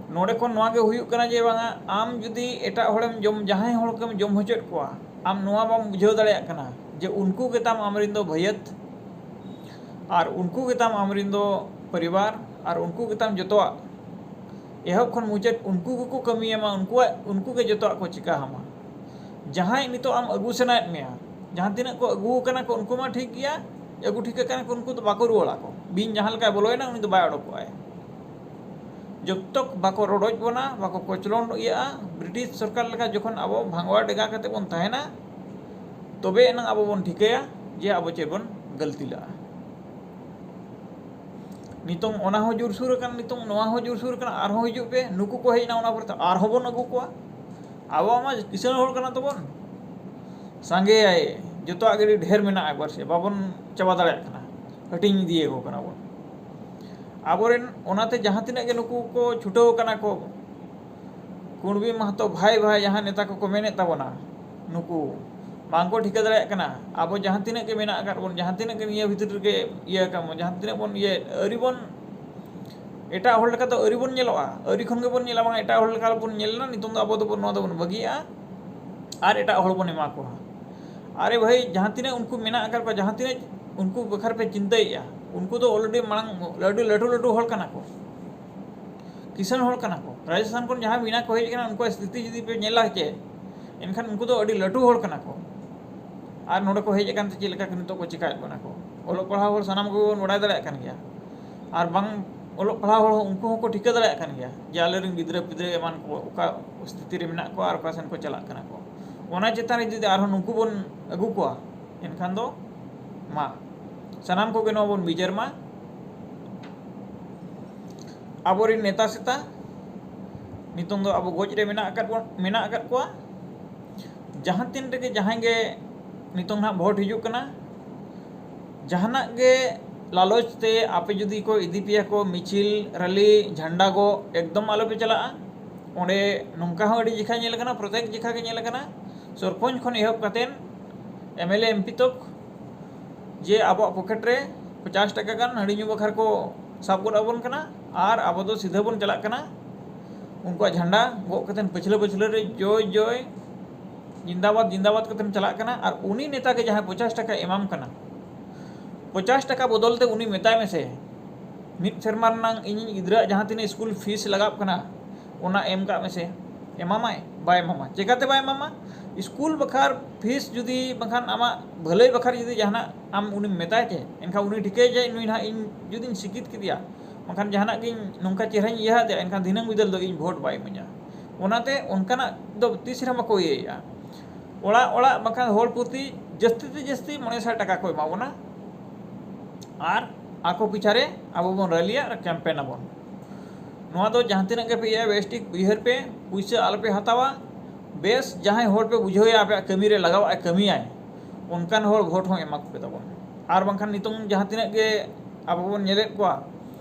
ᱱᱚᱰᱮ ᱠᱷᱚᱱ ᱱᱚᱣᱟ ᱜᱮ ᱦᱩᱭᱩᱜ ᱠᱟᱱᱟ ᱡᱮ ᱵᱟᱝᱟ, ᱟᱢ ᱡᱩᱫᱤ ᱮᱴᱟᱜ ᱦᱚᱲᱮᱢ ᱡᱚᱢ, ᱡᱟᱦᱟᱸᱭ ᱦᱚᱲ ᱠᱚᱢ ᱡᱚᱢ ᱦᱚᱪᱚᱭᱮᱫ ᱠᱚᱣᱟ, ᱟᱢ ᱱᱚᱣᱟ ᱵᱟᱢ ᱵᱩᱡᱷᱟᱹᱣ ᱫᱟᱲᱮᱭᱟᱜ ᱠᱟᱱᱟ ᱡᱮ ᱩᱱᱠᱩ ᱜᱮᱛᱟᱢ ᱟᱢᱨᱮᱱ ᱫᱚ ᱵᱷᱟᱹᱭᱟᱹᱛ, ᱟᱨ ᱩᱱᱠᱩ ᱜᱮᱛᱟᱢ ᱟᱢᱨᱮᱱ ᱫᱚ ᱯᱚᱨᱤᱵᱟᱨ, ᱟᱨ ᱩᱱᱠᱩ ᱜᱮᱛᱟᱢ ᱡᱚᱛᱚᱣᱟᱜ᱾ ᱮᱦᱚᱵ ᱠᱷᱚᱱ ᱢᱩᱪᱟᱹᱫ ᱩᱱᱠᱩ ᱜᱮᱠᱚ ᱠᱟᱹᱢᱤᱭᱟᱢᱟ, ᱩᱱᱠᱩᱣᱟᱜ, ᱩᱱᱠᱩ ᱜᱮ ᱡᱚᱛᱚᱣᱟᱜ ᱠᱚ ᱪᱤᱠᱟ ᱟᱢᱟ᱾ ᱡᱟᱦᱟᱸᱭ ᱱᱤᱛᱚᱜ ᱟᱢ ᱟᱹᱜᱩ ᱥᱟᱱᱟᱭᱮᱫ ᱢᱮᱭᱟ, ᱡᱟᱦᱟᱸ ᱛᱤᱱᱟᱹᱜ ᱠᱚ ᱟᱹᱜᱩ ᱟᱠᱟᱱᱟ ᱠᱚ, ᱩᱱᱠᱩ ᱢᱟ ᱴᱷᱤᱠ ᱜᱮᱭᱟ, ᱟᱹᱜᱩ ᱴᱷᱤᱠ ᱟᱠᱟᱱᱟ ᱠᱚ, ᱩᱱᱠᱩ ᱫᱚ ᱵᱟᱠᱚ ᱨᱩᱣᱟᱹᱲᱟ ᱠᱚ᱾ ᱵᱤᱧ ᱡᱟᱦᱟᱸ ᱞᱮᱠᱟᱭ ᱵᱚᱞᱚᱭᱮᱱᱟ, ᱩᱱᱤ ᱫᱚ ᱵᱟᱭ ᱚᱰᱚᱠᱚᱜᱼᱟᱭ᱾ ᱡᱚᱛᱚ ᱵᱟᱠᱚ ᱨᱚᱰᱚᱡ ᱵᱚᱱᱟ, ᱵᱟᱠᱚ ᱠᱚᱪᱞᱚᱱ ᱤᱭᱟᱹᱜᱼᱟ᱾ ᱵᱨᱤᱴᱤᱥ ᱥᱚᱨᱠᱟᱨ ᱞᱮᱠᱟ ᱡᱚᱠᱷᱚᱱ ᱟᱵᱚ ᱵᱷᱟᱝᱜᱚᱲᱟ ᱰᱮᱜᱟ ᱠᱟᱛᱮ ᱵᱚᱱ ᱛᱟᱦᱮᱱᱟ, ᱛᱚᱵᱮ ᱮᱱᱟᱝ ᱟᱵᱚ ᱵᱚᱱ ᱴᱷᱤᱠᱟᱹᱭᱟ ᱡᱮ ᱟᱵᱚ ᱪᱮᱫ ᱵᱚᱱ ᱜᱟᱹᱞᱛᱤ ᱞᱟᱜᱼᱟ᱾ ᱱᱤᱛᱚᱝ ᱚᱱᱟ ᱦᱚᱸ ᱡᱳᱨᱥᱩᱨ ᱟᱠᱟᱱᱟ, ᱱᱤᱛᱚᱝ ᱱᱚᱣᱟ ᱦᱚᱸ ᱡᱳᱨᱥᱩᱨ ᱟᱠᱟᱱᱟ, ᱟᱨᱦᱚᱸ ᱦᱤᱡᱩᱜ ᱯᱮ, ᱱᱩᱠᱩ ᱠᱚ ᱦᱮᱡ ᱮᱱᱟ, ᱚᱱᱟ ᱯᱚᱨᱮ ᱛᱮ ᱟᱨᱦᱚᱸ ᱵᱚᱱ ᱟᱹᱜᱩ ᱠᱚᱣᱟ᱾ ᱟᱵᱚ ᱢᱟ ᱠᱤᱥᱟᱹᱬ ᱦᱚᱲ ᱠᱟᱱᱟ ᱛᱟᱵᱚᱱ, ᱥᱟᱸᱜᱮᱭᱟᱭ, ᱡᱚᱛᱚᱣᱟᱜ ᱜᱮ ᱟᱹᱰᱤ ᱰᱷᱮᱨ ᱢᱮᱱᱟᱜᱼᱟ, ᱮᱵᱟᱨ ᱥᱮ ᱵᱟᱵᱚᱱ ᱪᱟᱵᱟ ᱫᱟᱲᱮᱭᱟᱜ ᱠᱟᱱᱟ, ᱦᱟᱹᱴᱤᱧ ᱤᱫᱤᱭᱟᱠᱚ ᱠᱟᱱᱟ ᱵᱚᱱ᱾ ᱟᱵᱚᱨᱮᱱ ᱚᱱᱟᱛᱮ ᱡᱟᱦᱟᱸ ᱛᱤᱱᱟᱹᱜ ᱜᱮ ᱱᱩᱠᱩ ᱠᱚ ᱪᱷᱩᱴᱟᱹᱣ ᱠᱟᱱᱟ ᱠᱚ, ᱠᱩᱬᱵᱤ ᱢᱟᱦᱟᱛᱚ ᱵᱷᱟᱭ ᱵᱷᱟᱭ ᱡᱟᱦᱟᱸ ᱱᱮᱛᱟ ᱠᱚᱠᱚ ᱢᱮᱱᱮᱫ ᱛᱟᱵᱚᱱᱟ, ᱱᱩᱠᱩ ᱵᱟᱝᱠᱚ ᱴᱷᱤᱠᱟᱹ ᱫᱟᱲᱮᱭᱟᱜ ᱠᱟᱱᱟ᱾ ᱟᱵᱚ ᱡᱟᱦᱟᱸ ᱛᱤᱱᱟᱹᱜ ᱜᱮ ᱢᱮᱱᱟᱜ ᱟᱠᱟᱫ ᱵᱚᱱ, ᱡᱟᱦᱟᱸ ᱛᱤᱱᱟᱹᱜ ᱜᱮ ᱱᱤᱭᱟᱹ ᱵᱷᱤᱛᱤᱨ ᱨᱮᱜᱮ ᱤᱭᱟᱹ ᱟᱠᱟᱱ ᱵᱚᱱ, ᱡᱟᱦᱟᱸ ᱛᱤᱱᱟᱹᱜ ᱵᱚᱱ ᱤᱭᱟᱹ, ᱟᱹᱣᱨᱤ ᱵᱚᱱ, ᱮᱴᱟᱜ ᱦᱚᱲ ᱞᱮᱠᱟ ᱫᱚ ᱟᱹᱣᱨᱤ ᱵᱚᱱ ᱧᱮᱞᱚᱜᱼᱟ, ᱟᱹᱣᱨᱤ ᱠᱷᱚᱱ ᱜᱮᱵᱚᱱ ᱧᱮᱞᱟ, ᱵᱟᱝ ᱮᱴᱟᱜ ᱦᱚᱲ ᱞᱮᱠᱟ ᱵᱚᱱ ᱧᱮᱞ ᱮᱱᱟ, ᱱᱤᱛᱚᱝ ᱫᱚ ᱟᱵᱚ ᱫᱚᱵᱚᱱ, ᱱᱚᱣᱟ ᱫᱚᱵᱚᱱ ᱵᱟᱹᱜᱤᱭᱟᱜᱼᱟ ᱟᱨ ᱮᱴᱟᱜ ᱦᱚᱲ ᱵᱚᱱ ᱮᱢᱟ ᱠᱚᱣᱟ᱾ ᱟᱨᱮ ᱵᱷᱟᱹᱭ, ᱡᱟᱦᱟᱸ ᱛᱤᱱᱟᱹᱜ ᱩᱱᱠᱩ ᱢᱮᱱᱟᱜ ᱟᱠᱟᱫ ᱠᱚᱣᱟ, ᱡᱟᱦᱟᱸ ᱛᱤᱱᱟᱹᱜ ᱩᱱᱠᱩ ᱵᱟᱠᱷᱨᱟ ᱯᱮ ᱪᱤᱱᱛᱟᱹᱭᱮᱫᱼᱟ, ᱩᱱᱠᱩ ᱫᱚ already ᱢᱟᱲᱟᱝ ᱟᱹᱰᱤ ᱞᱟᱹᱴᱩ ᱞᱟᱹᱴᱩ ᱦᱚᱲ ᱠᱟᱱᱟ ᱠᱚ, ᱠᱤᱥᱟᱹᱬ ᱦᱚᱲ ᱠᱟᱱᱟ ᱠᱚ᱾ ᱨᱟᱡᱚᱥᱛᱷᱟᱱ ᱠᱷᱚᱱ ᱡᱟᱦᱟᱸᱭ ᱢᱮᱱᱟᱜ ᱠᱚ ᱦᱮᱡ ᱟᱠᱟᱱᱟ, ᱩᱱᱠᱩᱣᱟᱜ ᱥᱛᱷᱤᱛᱤ ᱡᱩᱫᱤ ᱯᱮ ᱧᱮᱞᱟ ᱪᱮ, ᱮᱱᱠᱷᱟᱱ ᱩᱱᱠᱩ ᱫᱚ ᱟᱹᱰᱤ ᱞᱟᱹᱴᱩ ᱦᱚᱲ ᱠᱟᱱᱟ ᱠᱚ᱾ ᱟᱨ ᱱᱚᱰᱮ ᱠᱚ ᱦᱮᱡ ᱟᱠᱟᱱ ᱛᱮ ᱪᱮᱫ ᱞᱮᱠᱟ ᱱᱤᱛᱚᱜ ᱠᱚ ᱪᱮᱠᱟᱭᱮᱫ ᱵᱚᱱᱟ ᱠᱚ? ᱚᱞᱚᱜ ᱯᱟᱲᱦᱟᱣ ᱦᱚᱲ ᱥᱟᱱᱟᱢ ᱠᱚᱜᱮ ᱵᱚᱱ ᱵᱟᱲᱟᱭ ᱫᱟᱲᱮᱭᱟᱜ ᱠᱟᱱ ᱜᱮᱭᱟ, ᱟᱨ ᱵᱟᱝ ᱚᱞᱚᱜ ᱯᱟᱲᱦᱟᱣ ᱦᱚᱲ ᱦᱚᱸ ᱩᱱᱠᱩ ᱦᱚᱸᱠᱚ ᱴᱷᱤᱠᱟᱹ ᱫᱟᱲᱮᱭᱟᱜ ᱠᱟᱱ ᱜᱮᱭᱟ ᱡᱮ ᱟᱞᱮᱨᱮᱱ ᱜᱤᱫᱽᱨᱟᱹ ᱯᱤᱫᱽᱨᱟᱹ ᱮᱢᱟᱱ ᱠᱚ ᱚᱠᱟ ᱥᱛᱷᱤᱛᱤ ᱨᱮ ᱢᱮᱱᱟᱜ ᱠᱚᱣᱟ ᱟᱨ ᱚᱠᱟ ᱥᱮᱱ ᱠᱚ ᱪᱟᱞᱟᱜ ᱠᱟᱱᱟ ᱠᱚ᱾ ᱚᱱᱟ ᱪᱮᱛᱟᱱ ᱨᱮ ᱡᱩᱫᱤ ᱟᱨᱦᱚᱸ ᱱᱩᱠᱩ ᱵᱚᱱ ᱟᱹᱜᱩ ᱠᱚᱣᱟ, ᱮᱱᱠᱷᱟᱱ ᱫᱚ ᱢᱟ ᱥᱟᱱᱟᱢ ᱠᱚᱜᱮ ᱱᱚᱣᱟ ᱵᱚᱱ ᱵᱤᱪᱟᱹᱨ ᱢᱟ᱾ ᱟᱵᱚᱨᱮᱱ ᱱᱮᱛᱟ ᱥᱮᱛᱟ ᱱᱤᱛᱚᱝ ᱫᱚ ᱟᱵᱚ ᱜᱚᱡ ᱨᱮ ᱢᱮᱱᱟᱜ ᱟᱠᱟᱫ ᱵᱚᱱ, ᱢᱮᱱᱟᱜ ᱟᱠᱟᱫ ᱠᱚᱣᱟ᱾ ᱡᱟᱦᱟᱸ ᱛᱤᱱ ᱨᱮᱜᱮ ᱡᱟᱦᱟᱸᱭ ᱜᱮ ᱱᱤᱛᱚᱝ ᱱᱟᱦᱟᱜ ᱵᱷᱳᱴ ᱦᱤᱡᱩᱜ ᱠᱟᱱᱟ, ᱡᱟᱦᱟᱱᱟᱜ ᱜᱮ ᱞᱟᱞᱚᱪ ᱛᱮ ᱟᱯᱮ ᱡᱩᱫᱤ ᱠᱚ ᱤᱫᱤ ᱯᱮᱭᱟ ᱠᱚ ᱢᱤᱪᱷᱤᱞ, ᱨᱮᱞᱤ, ᱡᱷᱟᱱᱰᱟ ᱜᱚᱜ, ᱮᱠᱫᱚᱢ ᱟᱞᱚ ᱯᱮ ᱪᱟᱞᱟᱜᱼᱟ᱾ ᱚᱸᱰᱮ ᱱᱚᱝᱠᱟ ᱦᱚᱸ ᱟᱹᱰᱤ ᱡᱮᱠᱷᱟ ᱧᱮᱞ ᱟᱠᱟᱱᱟ, ᱯᱨᱚᱛᱮᱠ ᱡᱮᱠᱷᱟ ᱜᱮ ᱧᱮᱞ ᱟᱠᱟᱱᱟ, ᱥᱚᱨᱯᱚᱧᱪ ᱠᱷᱚᱱ ᱮᱦᱚᱵ ᱠᱟᱛᱮᱫ M L A M P ᱛᱚᱠ, ᱡᱮ ᱟᱵᱚᱣᱟᱜ ᱯᱚᱠᱮᱴ ᱨᱮ ᱯᱚᱪᱟᱥ ᱴᱟᱠᱟ ᱜᱟᱱ ᱦᱟᱺᱰᱤ ᱧᱩ ᱵᱟᱠᱷᱨᱟ ᱠᱚ ᱥᱟᱵ ᱜᱚᱫ ᱟᱵᱚᱱ ᱠᱟᱱᱟ ᱟᱨ ᱟᱵᱚ ᱫᱚ ᱥᱤᱫᱷᱟᱹ ᱵᱚᱱ ᱪᱟᱞᱟᱜ ᱠᱟᱱᱟ ᱩᱱᱠᱩᱣᱟᱜ ᱡᱷᱟᱱᱰᱟ ᱜᱚᱜ ᱠᱟᱛᱮᱫ ᱯᱟᱹᱪᱷᱞᱟᱹ ᱯᱟᱹᱪᱷᱞᱟᱹ ᱨᱮ ᱡᱚᱭ ᱡᱚᱭ ᱡᱤᱱᱫᱟᱵᱟᱫᱽ ᱡᱤᱱᱫᱟᱵᱟᱫᱽ ᱠᱟᱛᱮᱢ ᱪᱟᱞᱟᱜ ᱠᱟᱱᱟ᱾ ᱟᱨ ᱩᱱᱤ ᱱᱮᱛᱟ ᱜᱮ ᱡᱟᱦᱟᱸᱭ ᱯᱚᱪᱟᱥ ᱴᱟᱠᱟᱭ ᱮᱢᱟᱢ ᱠᱟᱱᱟ, ᱯᱚᱪᱟᱥ ᱴᱟᱠᱟ ᱵᱚᱫᱚᱞ ᱛᱮ ᱩᱱᱤ ᱢᱮᱛᱟᱭ ᱢᱮᱥᱮ, ᱢᱤᱫ ᱥᱮᱨᱢᱟ ᱨᱮᱱᱟᱜ ᱤᱧᱤᱡ ᱜᱤᱫᱽᱨᱟᱹᱣᱟᱜ ᱡᱟᱦᱟᱸ ᱛᱤᱱᱟᱹᱜ ᱥᱠᱩᱞ ᱯᱷᱤᱥ ᱞᱟᱜᱟᱜ ᱠᱟᱱᱟ, ᱚᱱᱟ ᱮᱢ ᱠᱟᱜ ᱢᱮᱥᱮ᱾ ᱮᱢᱟᱢᱟᱭ? ᱵᱟᱭ ᱮᱢᱟᱢᱟ᱾ ᱪᱮᱠᱟᱛᱮ ᱵᱟᱭ ᱮᱢᱟᱢᱟ? ᱥᱠᱩᱞ ᱵᱟᱠᱷᱨᱟ ᱯᱷᱤᱥ ᱡᱩᱫᱤ ᱵᱟᱝᱠᱷᱟᱱ ᱟᱢᱟᱜ ᱵᱷᱟᱹᱞᱟᱹᱭ ᱵᱟᱠᱷᱨᱟ ᱡᱩᱫᱤ ᱡᱟᱦᱟᱱᱟᱜ ᱟᱢ ᱩᱱᱤᱢ ᱢᱮᱛᱟᱭ ᱪᱮ, ᱮᱱᱠᱷᱟᱱ ᱩᱱᱤ ᱴᱷᱤᱠᱟᱹᱭᱟ ᱡᱮ ᱱᱩᱭ ᱱᱟᱦᱟᱜ ᱤᱧ ᱡᱩᱫᱤᱧ ᱥᱤᱠᱷᱤᱛ ᱠᱮᱫᱮᱭᱟ, ᱵᱟᱝᱠᱷᱟᱱ ᱡᱟᱦᱟᱱᱟᱜ ᱜᱤᱧ ᱱᱚᱝᱠᱟ ᱪᱮᱦᱨᱟᱧ ᱤᱭᱟᱹ ᱟᱫᱮᱭᱟ, ᱮᱱᱠᱷᱟᱱ ᱫᱷᱤᱱᱟᱹᱝ ᱵᱤᱫᱟᱹᱞ ᱫᱚ ᱤᱧ ᱵᱷᱳᱴ ᱵᱟᱭ ᱤᱢᱟᱹᱧᱟ᱾ ᱚᱱᱟᱛᱮ ᱚᱱᱠᱟᱱᱟᱜ ᱫᱚ ᱛᱤᱥ ᱨᱮᱦᱚᱸ ᱵᱟᱠᱚ ᱤᱭᱟᱹᱭᱮᱫᱼᱟ᱾ ᱚᱲᱟᱜ ᱚᱲᱟᱜ ᱵᱟᱝᱠᱷᱟᱱ ᱦᱚᱲ ᱯᱨᱚᱛᱤ ᱡᱟᱹᱥᱛᱤ ᱛᱮ ᱡᱟᱹᱥᱛᱤ ᱢᱚᱬᱮ ᱥᱟᱭ ᱴᱟᱠᱟ ᱠᱚ ᱮᱢᱟ ᱵᱚᱱᱟ ᱟᱨ ᱟᱠᱚ ᱯᱤᱪᱷᱟ ᱨᱮ ᱟᱵᱚ ᱵᱚᱱ ᱨᱮᱞᱤᱭᱟ ᱟᱨ ᱠᱮᱢᱯᱮᱱ ᱟᱵᱚᱱ᱾ ᱱᱚᱣᱟ ᱫᱚ ᱡᱟᱦᱟᱸ ᱛᱤᱱᱟᱹᱜ ᱜᱮ ᱯᱮ ᱤᱭᱟᱹᱭᱟ, ᱵᱮᱥ ᱴᱷᱤᱠ ᱩᱭᱦᱟᱹᱨ ᱯᱮ, ᱯᱩᱭᱥᱟᱹ ᱟᱞᱚᱯᱮ ᱦᱟᱛᱟᱣᱟ᱾ ᱵᱮᱥ ᱡᱟᱦᱟᱸᱭ ᱦᱚᱲ ᱯᱮ ᱵᱩᱡᱷᱟᱹᱣᱮᱭᱟ ᱟᱯᱮᱭᱟᱜ ᱠᱟᱹᱢᱤ ᱨᱮ ᱞᱟᱜᱟᱣ ᱟᱭ, ᱠᱟᱹᱢᱤᱭᱟᱭ, ᱚᱱᱠᱟᱱ ᱦᱚᱲ ᱵᱷᱳᱴ ᱦᱚᱸ ᱮᱢᱟ ᱠᱚᱯᱮ ᱛᱟᱵᱚᱱ᱾ ᱟᱨ ᱵᱟᱝᱠᱷᱟᱱ ᱱᱤᱛᱚᱝ ᱡᱟᱦᱟᱸ ᱛᱤᱱᱟᱹᱜ ᱜᱮ ᱟᱵᱚ ᱵᱚᱱ ᱧᱮᱞᱮᱫ ᱠᱚᱣᱟ,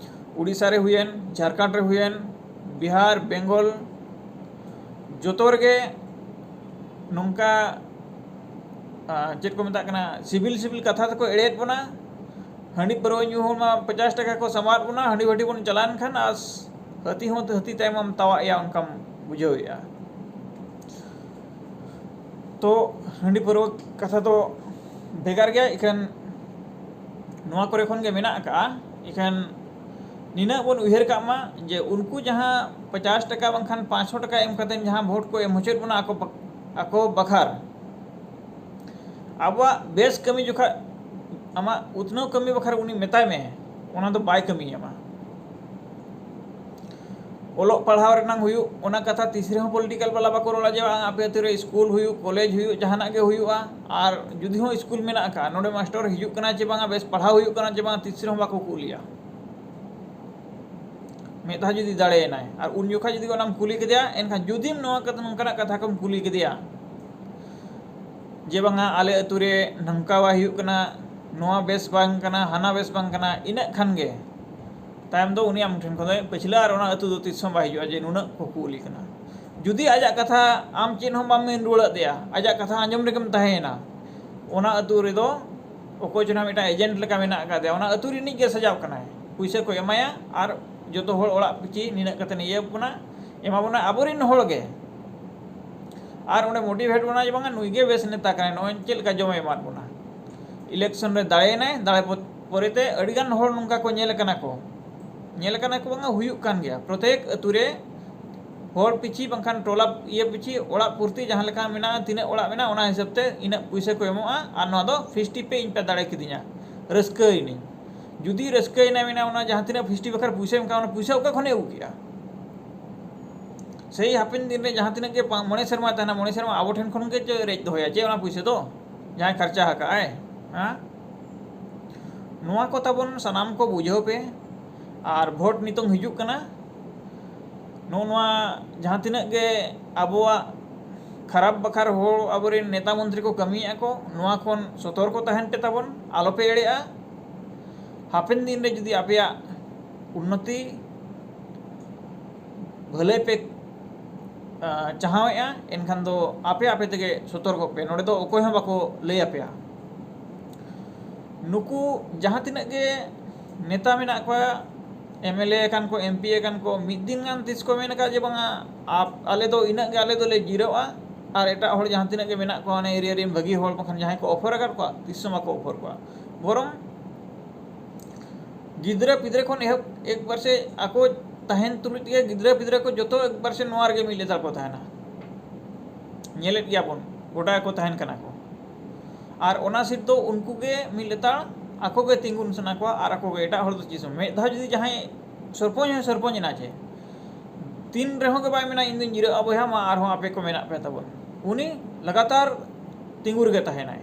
ᱩᱲᱤᱥᱥᱟ ᱨᱮ ᱦᱩᱭᱮᱱ, ᱡᱷᱟᱲᱠᱷᱚᱸᱰ ᱨᱮ ᱦᱩᱭᱮᱱ, ᱵᱤᱦᱟᱨ, ᱵᱮᱝᱜᱚᱞ, ᱡᱚᱛᱚ ᱨᱮᱜᱮ ᱱᱚᱝᱠᱟ, ᱟᱸ, ᱪᱮᱫ ᱠᱚ ᱢᱮᱛᱟᱜ ᱠᱟᱱᱟ, ᱥᱤᱵᱤᱞ ᱥᱤᱵᱤᱞ ᱠᱟᱛᱷᱟ ᱛᱮᱠᱚ ᱮᱲᱮᱭᱮᱫ ᱵᱚᱱᱟ᱾ ᱦᱟᱺᱰᱤ ᱯᱟᱹᱨᱣᱟᱹ ᱧᱩ ᱦᱚᱲ ᱢᱟ ᱯᱚᱪᱟᱥ ᱴᱟᱠᱟ ᱠᱚ ᱥᱟᱢᱟᱣᱟᱫ ᱵᱚᱱᱟ, ᱦᱟᱺᱰᱤ ᱵᱷᱟᱹᱴᱤ ᱵᱚᱱ ᱪᱟᱞᱟᱣᱮᱱ ᱠᱷᱟᱱ ᱟᱨ ᱦᱟᱹᱛᱤ ᱦᱚᱸ ᱦᱟᱹᱛᱤ ᱛᱟᱭᱚᱢ ᱮᱢ ᱛᱟᱣᱟᱜ ᱮᱭᱟ, ᱚᱱᱠᱟᱢ ᱵᱩᱡᱷᱟᱹᱣᱮᱫᱼᱟ᱾ ᱛᱚ ᱦᱟᱺᱰᱤ ᱯᱟᱹᱨᱣᱟᱹ ᱠᱟᱛᱷᱟ ᱫᱚ ᱵᱷᱮᱜᱟᱨ ᱜᱮᱭᱟ, ᱤᱠᱷᱟᱹᱱ ᱱᱚᱣᱟ ᱠᱚᱨᱮ ᱠᱷᱚᱱ ᱜᱮ ᱢᱮᱱᱟᱜ ᱟᱠᱟᱜᱼᱟ᱾ ᱤᱠᱷᱟᱹᱱ ᱱᱤᱱᱟᱹᱜ ᱵᱚᱱ ᱩᱭᱦᱟᱹᱨ ᱠᱟᱜ ᱢᱟ ᱡᱮ ᱩᱱᱠᱩ ᱡᱟᱦᱟᱸ ᱯᱚᱪᱟᱥ ᱴᱟᱠᱟ ᱵᱟᱝᱠᱷᱟᱱ ᱯᱟᱸᱪᱥᱚ ᱴᱟᱠᱟ ᱮᱢ ᱠᱟᱛᱮ ᱡᱟᱦᱟᱸ ᱵᱷᱳᱴ ᱠᱚ ᱮᱢ ᱦᱚᱪᱚᱭᱮᱫ ᱵᱚᱱᱟ ᱟᱠᱚ ᱵᱟ-, ᱟᱠᱚ ᱵᱟᱠᱷᱟᱨ, ᱟᱵᱚᱣᱟᱜ ᱵᱮᱥ ᱠᱟᱹᱢᱤ ᱡᱚᱠᱷᱟᱡ, ᱟᱢᱟᱜ ᱩᱛᱱᱟᱹᱣ ᱠᱟᱹᱢᱤ ᱵᱟᱠᱷᱨᱟ ᱩᱱᱤ ᱢᱮᱛᱟᱭ ᱢᱮ, ᱚᱱᱟ ᱫᱚ ᱵᱟᱭ ᱠᱟᱹᱢᱤᱭᱟᱢᱟ᱾ ᱚᱞᱚᱜ ᱯᱟᱲᱦᱟᱣ ᱨᱮᱱᱟᱝ ᱦᱩᱭᱩᱜ, ᱚᱱᱟ ᱠᱟᱛᱷᱟ ᱛᱤᱥ ᱨᱮᱦᱚᱸ ᱯᱚᱞᱤᱴᱤᱠᱟᱞ ᱵᱟᱞᱟ ᱵᱟᱠᱚ ᱨᱚᱲᱟ ᱡᱮ ᱵᱟᱝ ᱟᱯᱮ ᱟᱹᱛᱩ ᱨᱮ ᱥᱠᱩᱞ ᱦᱩᱭᱩᱜ, ᱠᱚᱞᱮᱡᱽ ᱦᱩᱭᱩᱜ, ᱡᱟᱦᱟᱱᱟᱜ ᱜᱮ ᱦᱩᱭᱩᱜᱼᱟ, ᱟᱨ ᱡᱩᱫᱤ ᱦᱚᱸ ᱥᱠᱩᱞ ᱢᱮᱱᱟᱜ ᱟᱠᱟᱫ, ᱱᱚᱰᱮ ᱢᱟᱥᱴᱚᱨ ᱦᱤᱡᱩᱜ ᱠᱟᱱᱟ ᱪᱮ ᱵᱟᱝᱟ, ᱵᱮᱥ ᱯᱟᱲᱦᱟᱣ ᱦᱩᱭᱩᱜ ᱠᱟᱱᱟ ᱪᱮ ᱵᱟᱝᱟ, ᱛᱤᱥ ᱨᱮᱦᱚᱸ ᱵᱟᱠᱚ ᱠᱩᱞᱤᱭᱟ᱾ ᱢᱤᱫ ᱫᱷᱟᱣ ᱡᱩᱫᱤ ᱫᱟᱲᱮᱭᱮᱱᱟᱭ ᱟᱨ ᱩᱱ ᱡᱚᱠᱷᱟ ᱡᱩᱫᱤ ᱚᱱᱟᱢ ᱠᱩᱞᱤ ᱠᱮᱫᱮᱭᱟ, ᱮᱱᱠᱷᱟᱱ ᱡᱩᱫᱤᱢ ᱱᱚᱣᱟ ᱠᱟᱛᱷᱟ, ᱱᱚᱝᱠᱟᱱᱟᱜ ᱠᱟᱛᱷᱟ ᱠᱚᱢ ᱠᱩᱞᱤ ᱠᱮᱫᱮᱭᱟ ᱡᱮ ᱵᱟᱝᱟ ᱟᱞᱮ ᱟᱹᱛᱩ ᱨᱮ ᱱᱚᱝᱠᱟ ᱵᱟᱭ ᱦᱩᱭᱩᱜ ᱠᱟᱱᱟ, ᱱᱚᱣᱟ ᱵᱮᱥ ᱵᱟᱝ ᱠᱟᱱᱟ, ᱦᱟᱱᱟ ᱵᱮᱥ ᱵᱟᱝ ᱠᱟᱱᱟ, ᱤᱱᱟᱹᱜ ᱠᱷᱟᱱ ᱜᱮ ᱛᱟᱭᱚᱢ ᱫᱚ ᱩᱱᱤ ᱟᱢ ᱴᱷᱮᱱ ᱠᱷᱚᱱ ᱫᱚᱭ ᱯᱟᱹᱪᱷᱞᱟᱹᱜᱼᱟ ᱟᱨ ᱚᱱᱟ ᱟᱹᱛᱩ ᱫᱚ ᱛᱤᱥ ᱦᱚᱸ ᱵᱟᱭ ᱦᱤᱡᱩᱜᱼᱟ ᱡᱮ ᱱᱩᱱᱟᱹᱜ ᱠᱚ ᱠᱩᱞᱤ ᱠᱟᱱᱟ᱾ ᱡᱩᱫᱤ ᱟᱡᱟᱜ ᱠᱟᱛᱷᱟ ᱟᱢ ᱪᱮᱫ ᱦᱚᱸ ᱵᱟᱢ ᱢᱮᱱ ᱨᱩᱣᱟᱹᱲᱟᱫ ᱛᱟᱭᱟ, ᱟᱡᱟᱜ ᱠᱟᱛᱷᱟ ᱟᱸᱡᱚᱢ ᱨᱮᱜᱮᱢ ᱛᱟᱦᱮᱸᱭᱮᱱᱟ, ᱚᱱᱟ ᱟᱹᱛᱩ ᱨᱮᱫᱚ ᱚᱠᱚᱭ ᱪᱚ ᱱᱟᱦᱟᱜ ᱢᱤᱫᱴᱟᱝ agent ᱞᱮᱠᱟ ᱢᱮᱱᱟᱜ ᱟᱠᱟᱫᱮᱭᱟ, ᱚᱱᱟ ᱟᱹᱛᱩ ᱨᱤᱱᱤᱡ ᱜᱮ ᱥᱟᱡᱟᱣ ᱠᱟᱱᱟᱭ, ᱯᱩᱭᱥᱟᱹ ᱠᱚ ᱮᱢᱟᱭᱟ ᱟᱨ ᱡᱚᱛᱚ ᱦᱚᱲ ᱚᱲᱟᱜ ᱯᱤᱪᱷᱤ ᱱᱤᱱᱟᱹᱜ ᱠᱟᱛᱮ ᱤᱭᱟᱹ ᱵᱚᱱᱟ, ᱮᱢᱟ ᱵᱚᱱᱟ ᱟᱵᱚᱨᱮᱱ ᱦᱚᱲ ᱜᱮ᱾ ᱟᱨ ᱚᱸᱰᱮ motivate ᱵᱚᱱᱟ ᱡᱮ ᱵᱟᱝᱟ ᱱᱩᱭ ᱜᱮ ᱵᱮᱥ ᱱᱮᱛᱟ ᱠᱟᱱᱟᱭ, ᱱᱚᱜᱼᱚᱭ ᱪᱮᱫ ᱞᱮᱠᱟ ᱡᱚᱢᱮ ᱮᱢᱟᱫ ᱵᱚᱱᱟ᱾ Election ᱨᱮ ᱫᱟᱲᱮᱭᱮᱱᱟᱭ, ᱫᱟᱲᱮ ᱯᱚ-, ᱯᱚᱨᱮᱛᱮ ᱟᱹᱰᱤᱜᱟᱱ ᱦᱚᱲ ᱱᱚᱝᱠᱟ ᱠᱚ ᱧᱮᱞ ᱟᱠᱟᱱᱟ ᱠᱚ, ᱧᱮᱞ ᱟᱠᱟᱱᱟ ᱠᱚ ᱵᱟᱝᱟ ᱦᱩᱭᱩᱜ ᱠᱟᱱ ᱜᱮᱭᱟ᱾ ᱯᱨᱚᱛᱮᱠ ᱟᱹᱛᱩ ᱨᱮ ᱦᱚᱲ ᱯᱤᱪᱷᱤ ᱵᱟᱝᱠᱷᱟᱱ ᱴᱚᱞᱟ ᱤᱭᱟᱹ ᱯᱤᱪᱷᱤ ᱚᱲᱟᱜ ᱯᱩᱨᱛᱤ ᱡᱟᱦᱟᱸ ᱞᱮᱠᱟ ᱢᱮᱱᱟᱜᱼᱟ, ᱛᱤᱱᱟᱹᱜ ᱚᱲᱟᱜ ᱢᱮᱱᱟᱜᱼᱟ, ᱚᱱᱟ ᱦᱤᱥᱟᱹᱵ ᱛᱮ ᱤᱱᱟᱹᱜ ᱯᱩᱭᱥᱟᱹ ᱠᱚ ᱮᱢᱚᱜᱼᱟ᱾ ᱟᱨ ᱱᱚᱣᱟ ᱫᱚ ᱯᱷᱤᱥᱴᱤ ᱯᱮ ᱤᱧ ᱯᱮ ᱫᱟᱲᱮ ᱠᱤᱫᱤᱧᱟ, ᱨᱟᱹᱥᱠᱟᱹᱭᱮᱱᱟᱹᱧ᱾ ᱡᱩᱫᱤ ᱨᱟᱹᱥᱠᱟᱹᱭᱮᱱᱟ ᱢᱮᱱᱟ ᱚᱱᱟ ᱡᱟᱦᱟᱸ ᱛᱤᱱᱟᱹᱜ ᱯᱷᱤᱥᱴᱤ ᱵᱟᱠᱷᱨᱟ ᱯᱩᱭᱥᱟᱹ ᱮᱢ ᱠᱟᱜᱼᱟ, ᱚᱱᱟ ᱯᱩᱭᱥᱟᱹ ᱚᱠᱟ ᱠᱷᱚᱱᱮ ᱟᱹᱜᱩ ᱠᱮᱜᱼᱟ? ᱥᱮᱭ ᱦᱟᱯᱮᱱ ᱫᱤᱱ ᱨᱮ ᱡᱟᱦᱟᱸ ᱛᱤᱱᱟᱹᱜ ᱜᱮ ᱯᱟ-, ᱢᱚᱬᱮ ᱥᱮᱨᱢᱟ ᱛᱟᱦᱮᱱᱟ, ᱢᱚᱬᱮ ᱥᱮᱨᱢᱟ ᱟᱵᱚ ᱴᱷᱮᱱ ᱠᱷᱚᱱ ᱜᱮ ᱪᱮᱫ ᱨᱮᱡ ᱫᱚᱦᱚᱭᱟ ᱪᱮ ᱚᱱᱟ ᱯᱩᱭᱥᱟᱹ ᱫᱚ, ᱡᱟᱦᱟᱸᱭ ᱠᱷᱚᱨᱪᱟ ᱟᱠᱟᱫ ᱟᱭ? ᱦᱮᱸ, ᱱᱚᱣᱟ ᱠᱚ ᱛᱟᱵᱚᱱ ᱥᱟᱱᱟᱢ ᱠᱚ ᱵᱩᱡᱷᱟᱹᱣ ᱯᱮ᱾ ᱟᱨ ᱵᱷᱳᱴ ᱱᱤᱛᱚᱝ ᱦᱤᱡᱩᱜ ᱠᱟᱱᱟ, ᱱᱚᱜᱼᱚ ᱱᱚᱣᱟ ᱡᱟᱦᱟᱸ ᱛᱤᱱᱟᱹᱜ ᱜᱮ ᱟᱵᱚᱣᱟᱜ ᱠᱷᱟᱨᱟᱯ ᱵᱟᱠᱷᱟᱨ ᱦᱚᱲ ᱟᱵᱚᱨᱮᱱ ᱱᱮᱛᱟ ᱢᱚᱱᱛᱨᱤ ᱠᱚ ᱠᱟᱹᱢᱤᱭᱮᱫᱼᱟ ᱠᱚ, ᱱᱚᱣᱟ ᱠᱷᱚᱱ ᱥᱚᱛᱚᱨᱠᱚ ᱛᱟᱦᱮᱱ ᱯᱮ ᱛᱟᱵᱚᱱ, ᱟᱞᱚᱯᱮ ᱮᱲᱮᱜᱼᱟ᱾ ᱦᱟᱯᱮᱱ ᱫᱤᱱ ᱨᱮ ᱡᱩᱫᱤ ᱟᱯᱮᱭᱟᱜ ᱩᱱᱱᱚᱛᱤ ᱵᱷᱟᱹᱞᱟᱹᱭ ᱯᱮ, ᱟ, ᱪᱟᱦᱟᱣᱮᱫᱼᱟ, ᱮᱱᱠᱷᱟᱱ ᱫᱚ ᱟᱯᱮ ᱟᱯᱮ ᱛᱮᱜᱮ ᱥᱚᱛᱚᱨᱠᱚᱜ ᱯᱮ, ᱱᱚᱰᱮ ᱫᱚ ᱚᱠᱚᱭ ᱦᱚᱸ ᱵᱟᱠᱚ ᱞᱟᱹᱭ ᱟᱯᱮᱭᱟ᱾ ᱱᱩᱠᱩ ᱡᱟᱦᱟᱸ ᱛᱤᱱᱟᱹᱜ ᱜᱮ ᱱᱮᱛᱟ ᱢᱮᱱᱟᱜ ᱠᱚᱣᱟ, MLA ᱟᱠᱟᱱ ᱠᱚ, MP ᱟᱠᱟᱱ ᱠᱚ, ᱢᱤᱫ ᱫᱤᱱ ᱜᱟᱱ ᱛᱤᱥ ᱠᱚ ᱢᱮᱱ ᱟᱠᱟᱫ ᱡᱮ ᱵᱟᱝᱟ ᱟᱯ-, ᱟᱞᱮ ᱫᱚ ᱤᱱᱟᱹᱜ ᱜᱮ ᱟᱞᱮ ᱫᱚᱞᱮ ᱡᱤᱨᱟᱹᱜᱼᱟ, ᱟᱨ ᱮᱴᱟᱜ ᱦᱚᱲ ᱡᱟᱦᱟᱸ ᱛᱤᱱᱟᱹᱜ ᱜᱮ ᱢᱮᱱᱟᱜ ᱠᱚᱣᱟ ᱚᱱᱟ area ᱨᱮᱱ ᱵᱷᱟᱹᱜᱤ ᱦᱚᱲ ᱵᱟᱠᱷᱟᱱ ᱡᱟᱦᱟᱸᱭ ᱠᱚ offer ᱟᱠᱟᱫ ᱠᱚᱣᱟ, ᱛᱤᱥ ᱦᱚᱸ ᱵᱟᱠᱚ offer ᱠᱚᱣᱟ᱾ ᱵᱚᱨᱚᱝ ᱜᱤᱫᱽᱨᱟᱹ ᱯᱤᱫᱽᱨᱟᱹ ᱠᱷᱚᱱ ᱮᱦᱚᱵ ᱮᱠᱵᱟᱨ ᱥᱮ ᱟᱠᱚ ᱛᱟᱦᱮᱱ ᱛᱩᱞᱩᱡ ᱜᱮ ᱜᱤᱫᱽᱨᱟᱹ ᱯᱤᱫᱽᱨᱟᱹ ᱠᱚ ᱡᱚᱛᱚ ᱮᱠᱵᱟᱨ ᱥᱮ ᱱᱚᱣᱟ ᱨᱮᱜᱮ ᱢᱤᱫ ᱞᱮᱛᱟᱲ ᱠᱚ ᱛᱟᱦᱮᱱᱟ᱾ ᱧᱮᱞᱮᱫ ᱜᱮᱭᱟ ᱵᱚᱱ, ᱜᱚᱴᱟ ᱜᱮᱠᱚ ᱛᱟᱦᱮᱱ ᱠᱟᱱᱟ ᱠᱚ᱾ ᱟᱨ ᱚᱱᱟ ᱥᱤᱴ ᱫᱚ ᱩᱱᱠᱩ ᱜᱮ ᱢᱤᱫ ᱞᱮᱛᱟᱲ ᱟᱠᱚ ᱜᱮ ᱛᱤᱸᱜᱩᱱ ᱥᱟᱱᱟ ᱠᱚᱣᱟ, ᱟᱨ ᱟᱠᱚ ᱜᱮ, ᱮᱴᱟᱜ ᱦᱚᱲ ᱫᱚ ᱪᱮᱫ ᱦᱚᱸ᱾ ᱢᱤᱫ ᱫᱷᱟᱣ ᱡᱩᱫᱤ ᱡᱟᱦᱟᱸᱭ ᱥᱚᱨᱯᱚᱧᱪ ᱦᱚᱸᱭ ᱥᱚᱨᱯᱚᱧᱪ ᱮᱱᱟ ᱪᱮ, ᱛᱤᱱ ᱨᱮᱦᱚᱸ ᱜᱮ ᱵᱟᱭ ᱢᱮᱱᱟ ᱤᱧ ᱫᱩᱧ ᱡᱤᱨᱟᱹᱜᱼᱟ ᱵᱚᱭᱦᱟ, ᱢᱟ ᱟᱨᱦᱚᱸ ᱟᱯᱮ ᱠᱚ ᱢᱮᱱᱟᱜ ᱯᱮ ᱛᱟᱵᱚᱱ, ᱩᱱᱤ ᱞᱟᱜᱟᱛᱟᱨ ᱛᱤᱸᱜᱩ ᱨᱮᱜᱮ ᱛᱟᱦᱮᱱᱟᱭ᱾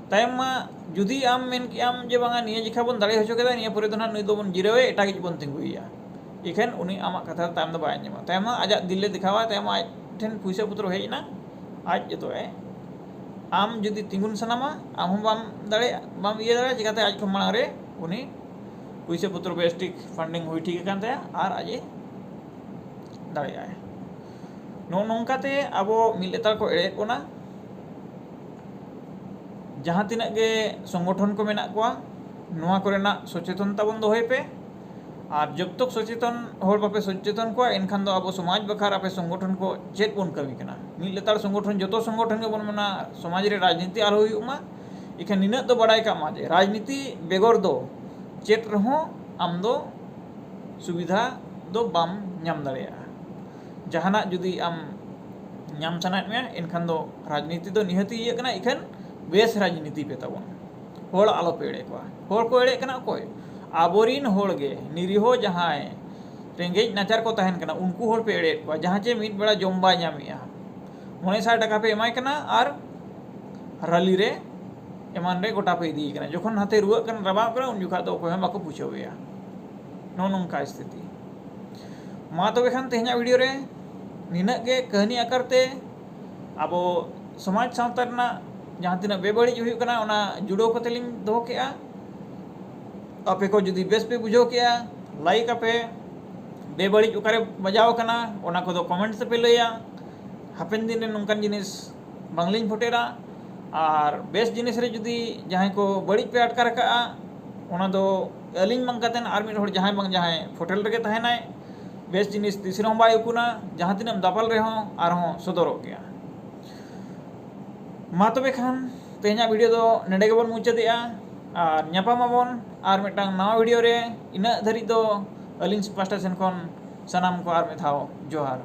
ᱛᱟᱭᱚᱢ ᱢᱟ ᱡᱩᱫᱤ ᱟᱢ ᱢᱮᱱ ᱠᱮᱜ ᱟᱢ ᱡᱮ ᱵᱟᱝᱟ ᱱᱤᱭᱟᱹ ᱡᱮᱠᱷᱟ ᱵᱚᱱ ᱫᱟᱲᱮ ᱦᱚᱪᱚ ᱠᱮᱫᱟ, ᱱᱤᱭᱟᱹ ᱯᱚᱨᱮ ᱫᱚ ᱱᱟᱦᱟᱜ ᱱᱩᱭ ᱫᱚᱵᱚᱱ ᱡᱤᱨᱟᱹᱣᱮ, ᱮᱴᱟᱜᱤᱡ ᱵᱚᱱ ᱛᱤᱸᱜᱩᱭᱮᱭᱟ, ᱤᱠᱷᱟᱹᱱ ᱩᱱᱤ ᱟᱢᱟᱜ ᱠᱟᱛᱷᱟ ᱨᱮ ᱛᱟᱭᱚᱢ ᱫᱚ ᱵᱟᱭ ᱟᱸᱡᱚᱢᱟ᱾ ᱛᱟᱭᱚᱢ ᱢᱟ ᱟᱡᱟᱜ ᱫᱤᱞᱮ ᱫᱮᱠᱷᱟᱣᱟ, ᱛᱟᱭᱚᱢ ᱢᱟ ᱟᱡ ᱴᱷᱮᱱ ᱯᱩᱭᱥᱟᱹ ᱯᱚᱛᱨᱚ ᱦᱮᱡ ᱮᱱᱟ, ᱟᱡ ᱡᱚᱛᱚᱭ᱾ ᱟᱢ ᱡᱩᱫᱤ ᱛᱤᱸᱜᱩᱱ ᱥᱟᱱᱟᱢᱟ, ᱟᱢ ᱦᱚᱸ ᱵᱟᱢ ᱫᱟᱲᱮᱭᱟᱜᱼᱟ, ᱵᱟᱢ ᱤᱭᱟᱹ ᱫᱟᱲᱮᱭᱟᱜᱼᱟ, ᱪᱤᱠᱟᱹᱛᱮ ᱟᱡ ᱠᱷᱚᱱ ᱢᱟᱲᱟᱝ ᱨᱮ ᱩᱱᱤ ᱯᱩᱭᱥᱟᱹ ᱯᱚᱛᱨᱚ ᱵᱮᱥ ᱴᱷᱤᱠ funding ᱦᱩᱭ ᱴᱷᱤᱠ ᱟᱠᱟᱱ ᱛᱟᱭᱟ ᱟᱨ ᱟᱡ ᱮ ᱫᱟᱲᱮᱭᱟᱜᱼᱟᱭ᱾ ᱱᱚᱜᱼᱚ ᱱᱚᱝᱠᱟᱛᱮ ᱟᱵᱚ ᱢᱤᱫ ᱞᱮᱛᱟᱲ ᱠᱚ ᱮᱲᱮᱭᱮᱫ ᱵᱚᱱᱟ᱾ ᱡᱟᱦᱟᱸ ᱛᱤᱱᱟᱹᱜ ᱜᱮ ᱥᱚᱝᱜᱚᱴᱷᱚᱱ ᱠᱚ ᱢᱮᱱᱟᱜ ᱠᱚᱣᱟ, ᱱᱚᱣᱟ ᱠᱚᱨᱮᱱᱟᱜ ᱥᱚᱪᱮᱛᱚᱱ ᱛᱟᱵᱚᱱ ᱫᱚᱦᱚᱭ ᱯᱮ᱾ ᱟᱨ ᱡᱚᱵ ᱛᱚᱠ ᱥᱚᱪᱮᱛᱚᱱ ᱦᱚᱲ ᱵᱟᱯᱮ ᱥᱚᱪᱮᱛᱚᱱ ᱠᱚᱣᱟ, ᱮᱱᱠᱷᱟᱱ ᱫᱚ ᱟᱵᱚ ᱥᱚᱢᱟᱡᱽ ᱵᱟᱠᱷᱨᱟ ᱟᱯᱮ ᱥᱚᱝᱜᱚᱴᱷᱚᱱ ᱠᱚ ᱪᱮᱫ ᱵᱚᱱ ᱠᱟᱹᱢᱤ ᱠᱟᱱᱟ? ᱢᱤᱫ ᱞᱮᱛᱟᱲ ᱥᱚᱝᱜᱚᱴᱷᱚᱱ, ᱡᱚᱛᱚ ᱥᱚᱝᱜᱚᱴᱷᱚᱱ ᱜᱮᱵᱚᱱ ᱢᱮᱱᱟ ᱥᱚᱢᱟᱡᱽ ᱨᱮ ᱨᱟᱡᱽᱱᱤᱛᱤ ᱟᱞᱚ ᱦᱩᱭᱩᱜ ᱢᱟ᱾ ᱤᱠᱷᱟᱹᱱ ᱱᱤᱱᱟᱹᱜ ᱫᱚ ᱵᱟᱲᱟᱭ ᱠᱟᱜ ᱢᱟ ᱡᱮ ᱨᱟᱡᱽᱱᱤᱛᱤ ᱵᱮᱜᱚᱨ ᱫᱚ ᱪᱮᱫ ᱨᱮᱦᱚᱸ ᱟᱢ ᱫᱚ ᱥᱩᱵᱤᱫᱷᱟ ᱫᱚ ᱵᱟᱢ ᱧᱟᱢ ᱫᱟᱲᱮᱭᱟᱜᱼᱟ᱾ ᱡᱟᱦᱟᱱᱟᱜ ᱡᱩᱫᱤ ᱟᱢ ᱧᱟᱢ ᱥᱟᱱᱟᱭᱮᱫ ᱢᱮᱭᱟ, ᱮᱱᱠᱷᱟᱱ ᱫᱚ ᱨᱟᱡᱽᱱᱤᱛᱤ ᱫᱚ ᱱᱤᱦᱟᱹᱛᱤ ᱤᱭᱟᱹ ᱠᱟᱱᱟ᱾ ᱤᱠᱷᱟᱹᱱ ᱵᱮᱥ ᱨᱟᱡᱽᱱᱤᱛᱤ ᱯᱮ ᱛᱟᱵᱚᱱ᱾ ᱦᱚᱲ ᱟᱞᱚ ᱯᱮ ᱮᱲᱮ ᱠᱚᱣᱟ᱾ ᱦᱚᱲ ᱠᱚ ᱮᱲᱮᱜ ᱠᱟᱱᱟ ᱚᱠᱚᱭ? ᱟᱵᱚᱨᱤᱱ ᱦᱚᱲ ᱜᱮ, ᱱᱤᱨᱤᱦᱚ ᱡᱟᱦᱟᱸᱭ ᱨᱮᱸᱜᱮᱡ ᱱᱟᱪᱟᱨ ᱠᱚ ᱛᱟᱦᱮᱱ ᱠᱟᱱᱟ, ᱩᱱᱠᱩ ᱦᱚᱲ ᱯᱮ ᱮᱲᱮᱭᱮᱫ ᱠᱚᱣᱟ᱾ ᱡᱟᱦᱟᱸ ᱪᱮ ᱢᱤᱫ ᱵᱮᱲᱟ ᱡᱚᱢ ᱵᱟᱭ ᱧᱟᱢᱮᱜᱼᱟ, ᱢᱚᱬᱮ ᱥᱟᱭ ᱴᱟᱠᱟ ᱯᱮ ᱮᱢᱟᱭ ᱠᱟᱱᱟ ᱟᱨ ᱨᱟᱞᱤ ᱨᱮ ᱮᱢᱟᱱ ᱨᱮ ᱜᱚᱴᱟ ᱯᱮ ᱤᱫᱤᱭᱮ ᱠᱟᱱᱟ᱾ ᱡᱚᱠᱷᱚᱱ ᱦᱟᱛᱮ ᱨᱩᱣᱟᱹᱜ ᱠᱟᱱᱟ, ᱨᱟᱵᱟᱝ ᱠᱟᱱᱟ, ᱩᱱ ᱡᱚᱠᱷᱟᱡ ᱫᱚ ᱚᱠᱚᱭ ᱦᱚᱸ ᱵᱟᱠᱚ ᱯᱩᱪᱷᱟᱹᱣᱮᱭᱟ᱾ ᱱᱚᱜᱼᱚ ᱱᱚᱝᱠᱟ ᱥᱛᱷᱤᱛᱤ᱾ ᱢᱟ ᱛᱚᱵᱮ ᱠᱷᱟᱱ ᱛᱮᱦᱮᱧᱟᱜ ᱵᱷᱤᱰᱤᱭᱳ ᱨᱮ ᱱᱤᱱᱟᱹᱜ ᱜᱮ ᱠᱟᱹᱦᱱᱤ ᱟᱠᱟᱨ ᱛᱮ ᱟᱵᱚ ᱥᱚᱢᱟᱡᱽ ᱥᱟᱶᱛᱟ ᱨᱮᱱᱟᱜ ᱡᱟᱦᱟᱸ ᱛᱤᱱᱟᱹᱜ ᱵᱮᱵᱟᱹᱲᱤᱡ ᱦᱩᱭᱩᱜ ᱠᱟᱱᱟ, ᱚᱱᱟ ᱡᱩᱲᱟᱹᱣ ᱠᱟᱛᱮ ᱞᱤᱧ ᱫᱚᱦᱚ ᱠᱮᱜᱼᱟ᱾ ᱟᱯᱮ ᱠᱚ ᱡᱩᱫᱤ ᱵᱮᱥ ᱯᱮ ᱵᱩᱡᱷᱟᱹᱣ ᱠᱮᱜᱼᱟ, ᱞᱟᱭᱤᱠ ᱟᱯᱮ᱾ ᱵᱮᱵᱟᱹᱲᱤᱡ ᱚᱠᱟᱨᱮ ᱵᱟᱡᱟᱣ ᱟᱠᱟᱱᱟ, ᱚᱱᱟ ᱠᱚᱫᱚ ᱠᱚᱢᱮᱱᱴ ᱛᱮᱯᱮ ᱞᱟᱹᱭᱟ᱾ ᱦᱟᱯᱮᱱ ᱫᱤᱱ ᱨᱮ ᱱᱚᱝᱠᱟᱱ ᱡᱤᱱᱤᱥ ᱵᱟᱝᱞᱤᱧ ᱯᱷᱚᱴᱮᱨᱟ᱾ ᱟᱨ ᱵᱮᱥ ᱡᱤᱱᱤᱥ ᱨᱮ ᱡᱩᱫᱤ ᱡᱟᱦᱟᱸᱭ ᱠᱚ ᱵᱟᱹᱲᱤᱡ ᱯᱮ ᱟᱴᱠᱟᱨ ᱟᱠᱟᱜᱼᱟ, ᱚᱱᱟ ᱫᱚ ᱟᱹᱞᱤᱧ ᱵᱟᱝ ᱠᱟᱛᱮᱫ ᱟᱨ ᱢᱤᱫ ᱦᱚᱲ ᱡᱟᱦᱟᱸᱭ ᱵᱟᱝ ᱡᱟᱦᱟᱸᱭ ᱯᱷᱚᱴᱮᱞ ᱨᱮᱜᱮ ᱛᱟᱦᱮᱱᱟᱭ᱾ ᱵᱮᱥ ᱡᱤᱱᱤᱥ ᱛᱤᱥ ᱨᱮᱦᱚᱸ ᱵᱟᱭ ᱩᱠᱩᱱᱟ᱾ ᱡᱟᱦᱟᱸ ᱛᱤᱱᱟᱹᱜ ᱮᱢ ᱫᱟᱯᱟᱞ ᱨᱮᱦᱚᱸ ᱟᱨᱦᱚᱸ ᱥᱚᱫᱚᱨᱚᱜ ᱜᱮᱭᱟ᱾ ᱢᱟ ᱛᱚᱵᱮ ᱠᱷᱟᱱ ᱛᱮᱦᱮᱧᱟᱜ ᱵᱷᱤᱰᱤᱭᱳ ᱫᱚ ᱱᱚᱰᱮ ᱜᱮᱵᱚᱱ ᱢᱩᱪᱟᱹᱫᱮᱜᱼᱟ᱾ ᱟᱨ ᱧᱟᱯᱟᱢ ᱟᱵᱚᱱ ᱟᱨ ᱢᱤᱫᱴᱟᱝ ᱱᱟᱣᱟ ᱵᱷᱤᱰᱤᱭᱳ ᱨᱮ᱾ ᱤᱱᱟᱹᱜ ᱫᱷᱟᱹᱨᱤᱡ ᱫᱚ ᱟᱹᱞᱤᱧ ᱯᱟᱥᱴᱟ ᱥᱮᱱ ᱠᱷᱚᱱ ᱥᱟᱱᱟᱢ ᱠᱚ ᱟᱨ ᱢᱤᱫ ᱫᱷᱟᱣ ᱡᱚᱦᱟᱨ᱾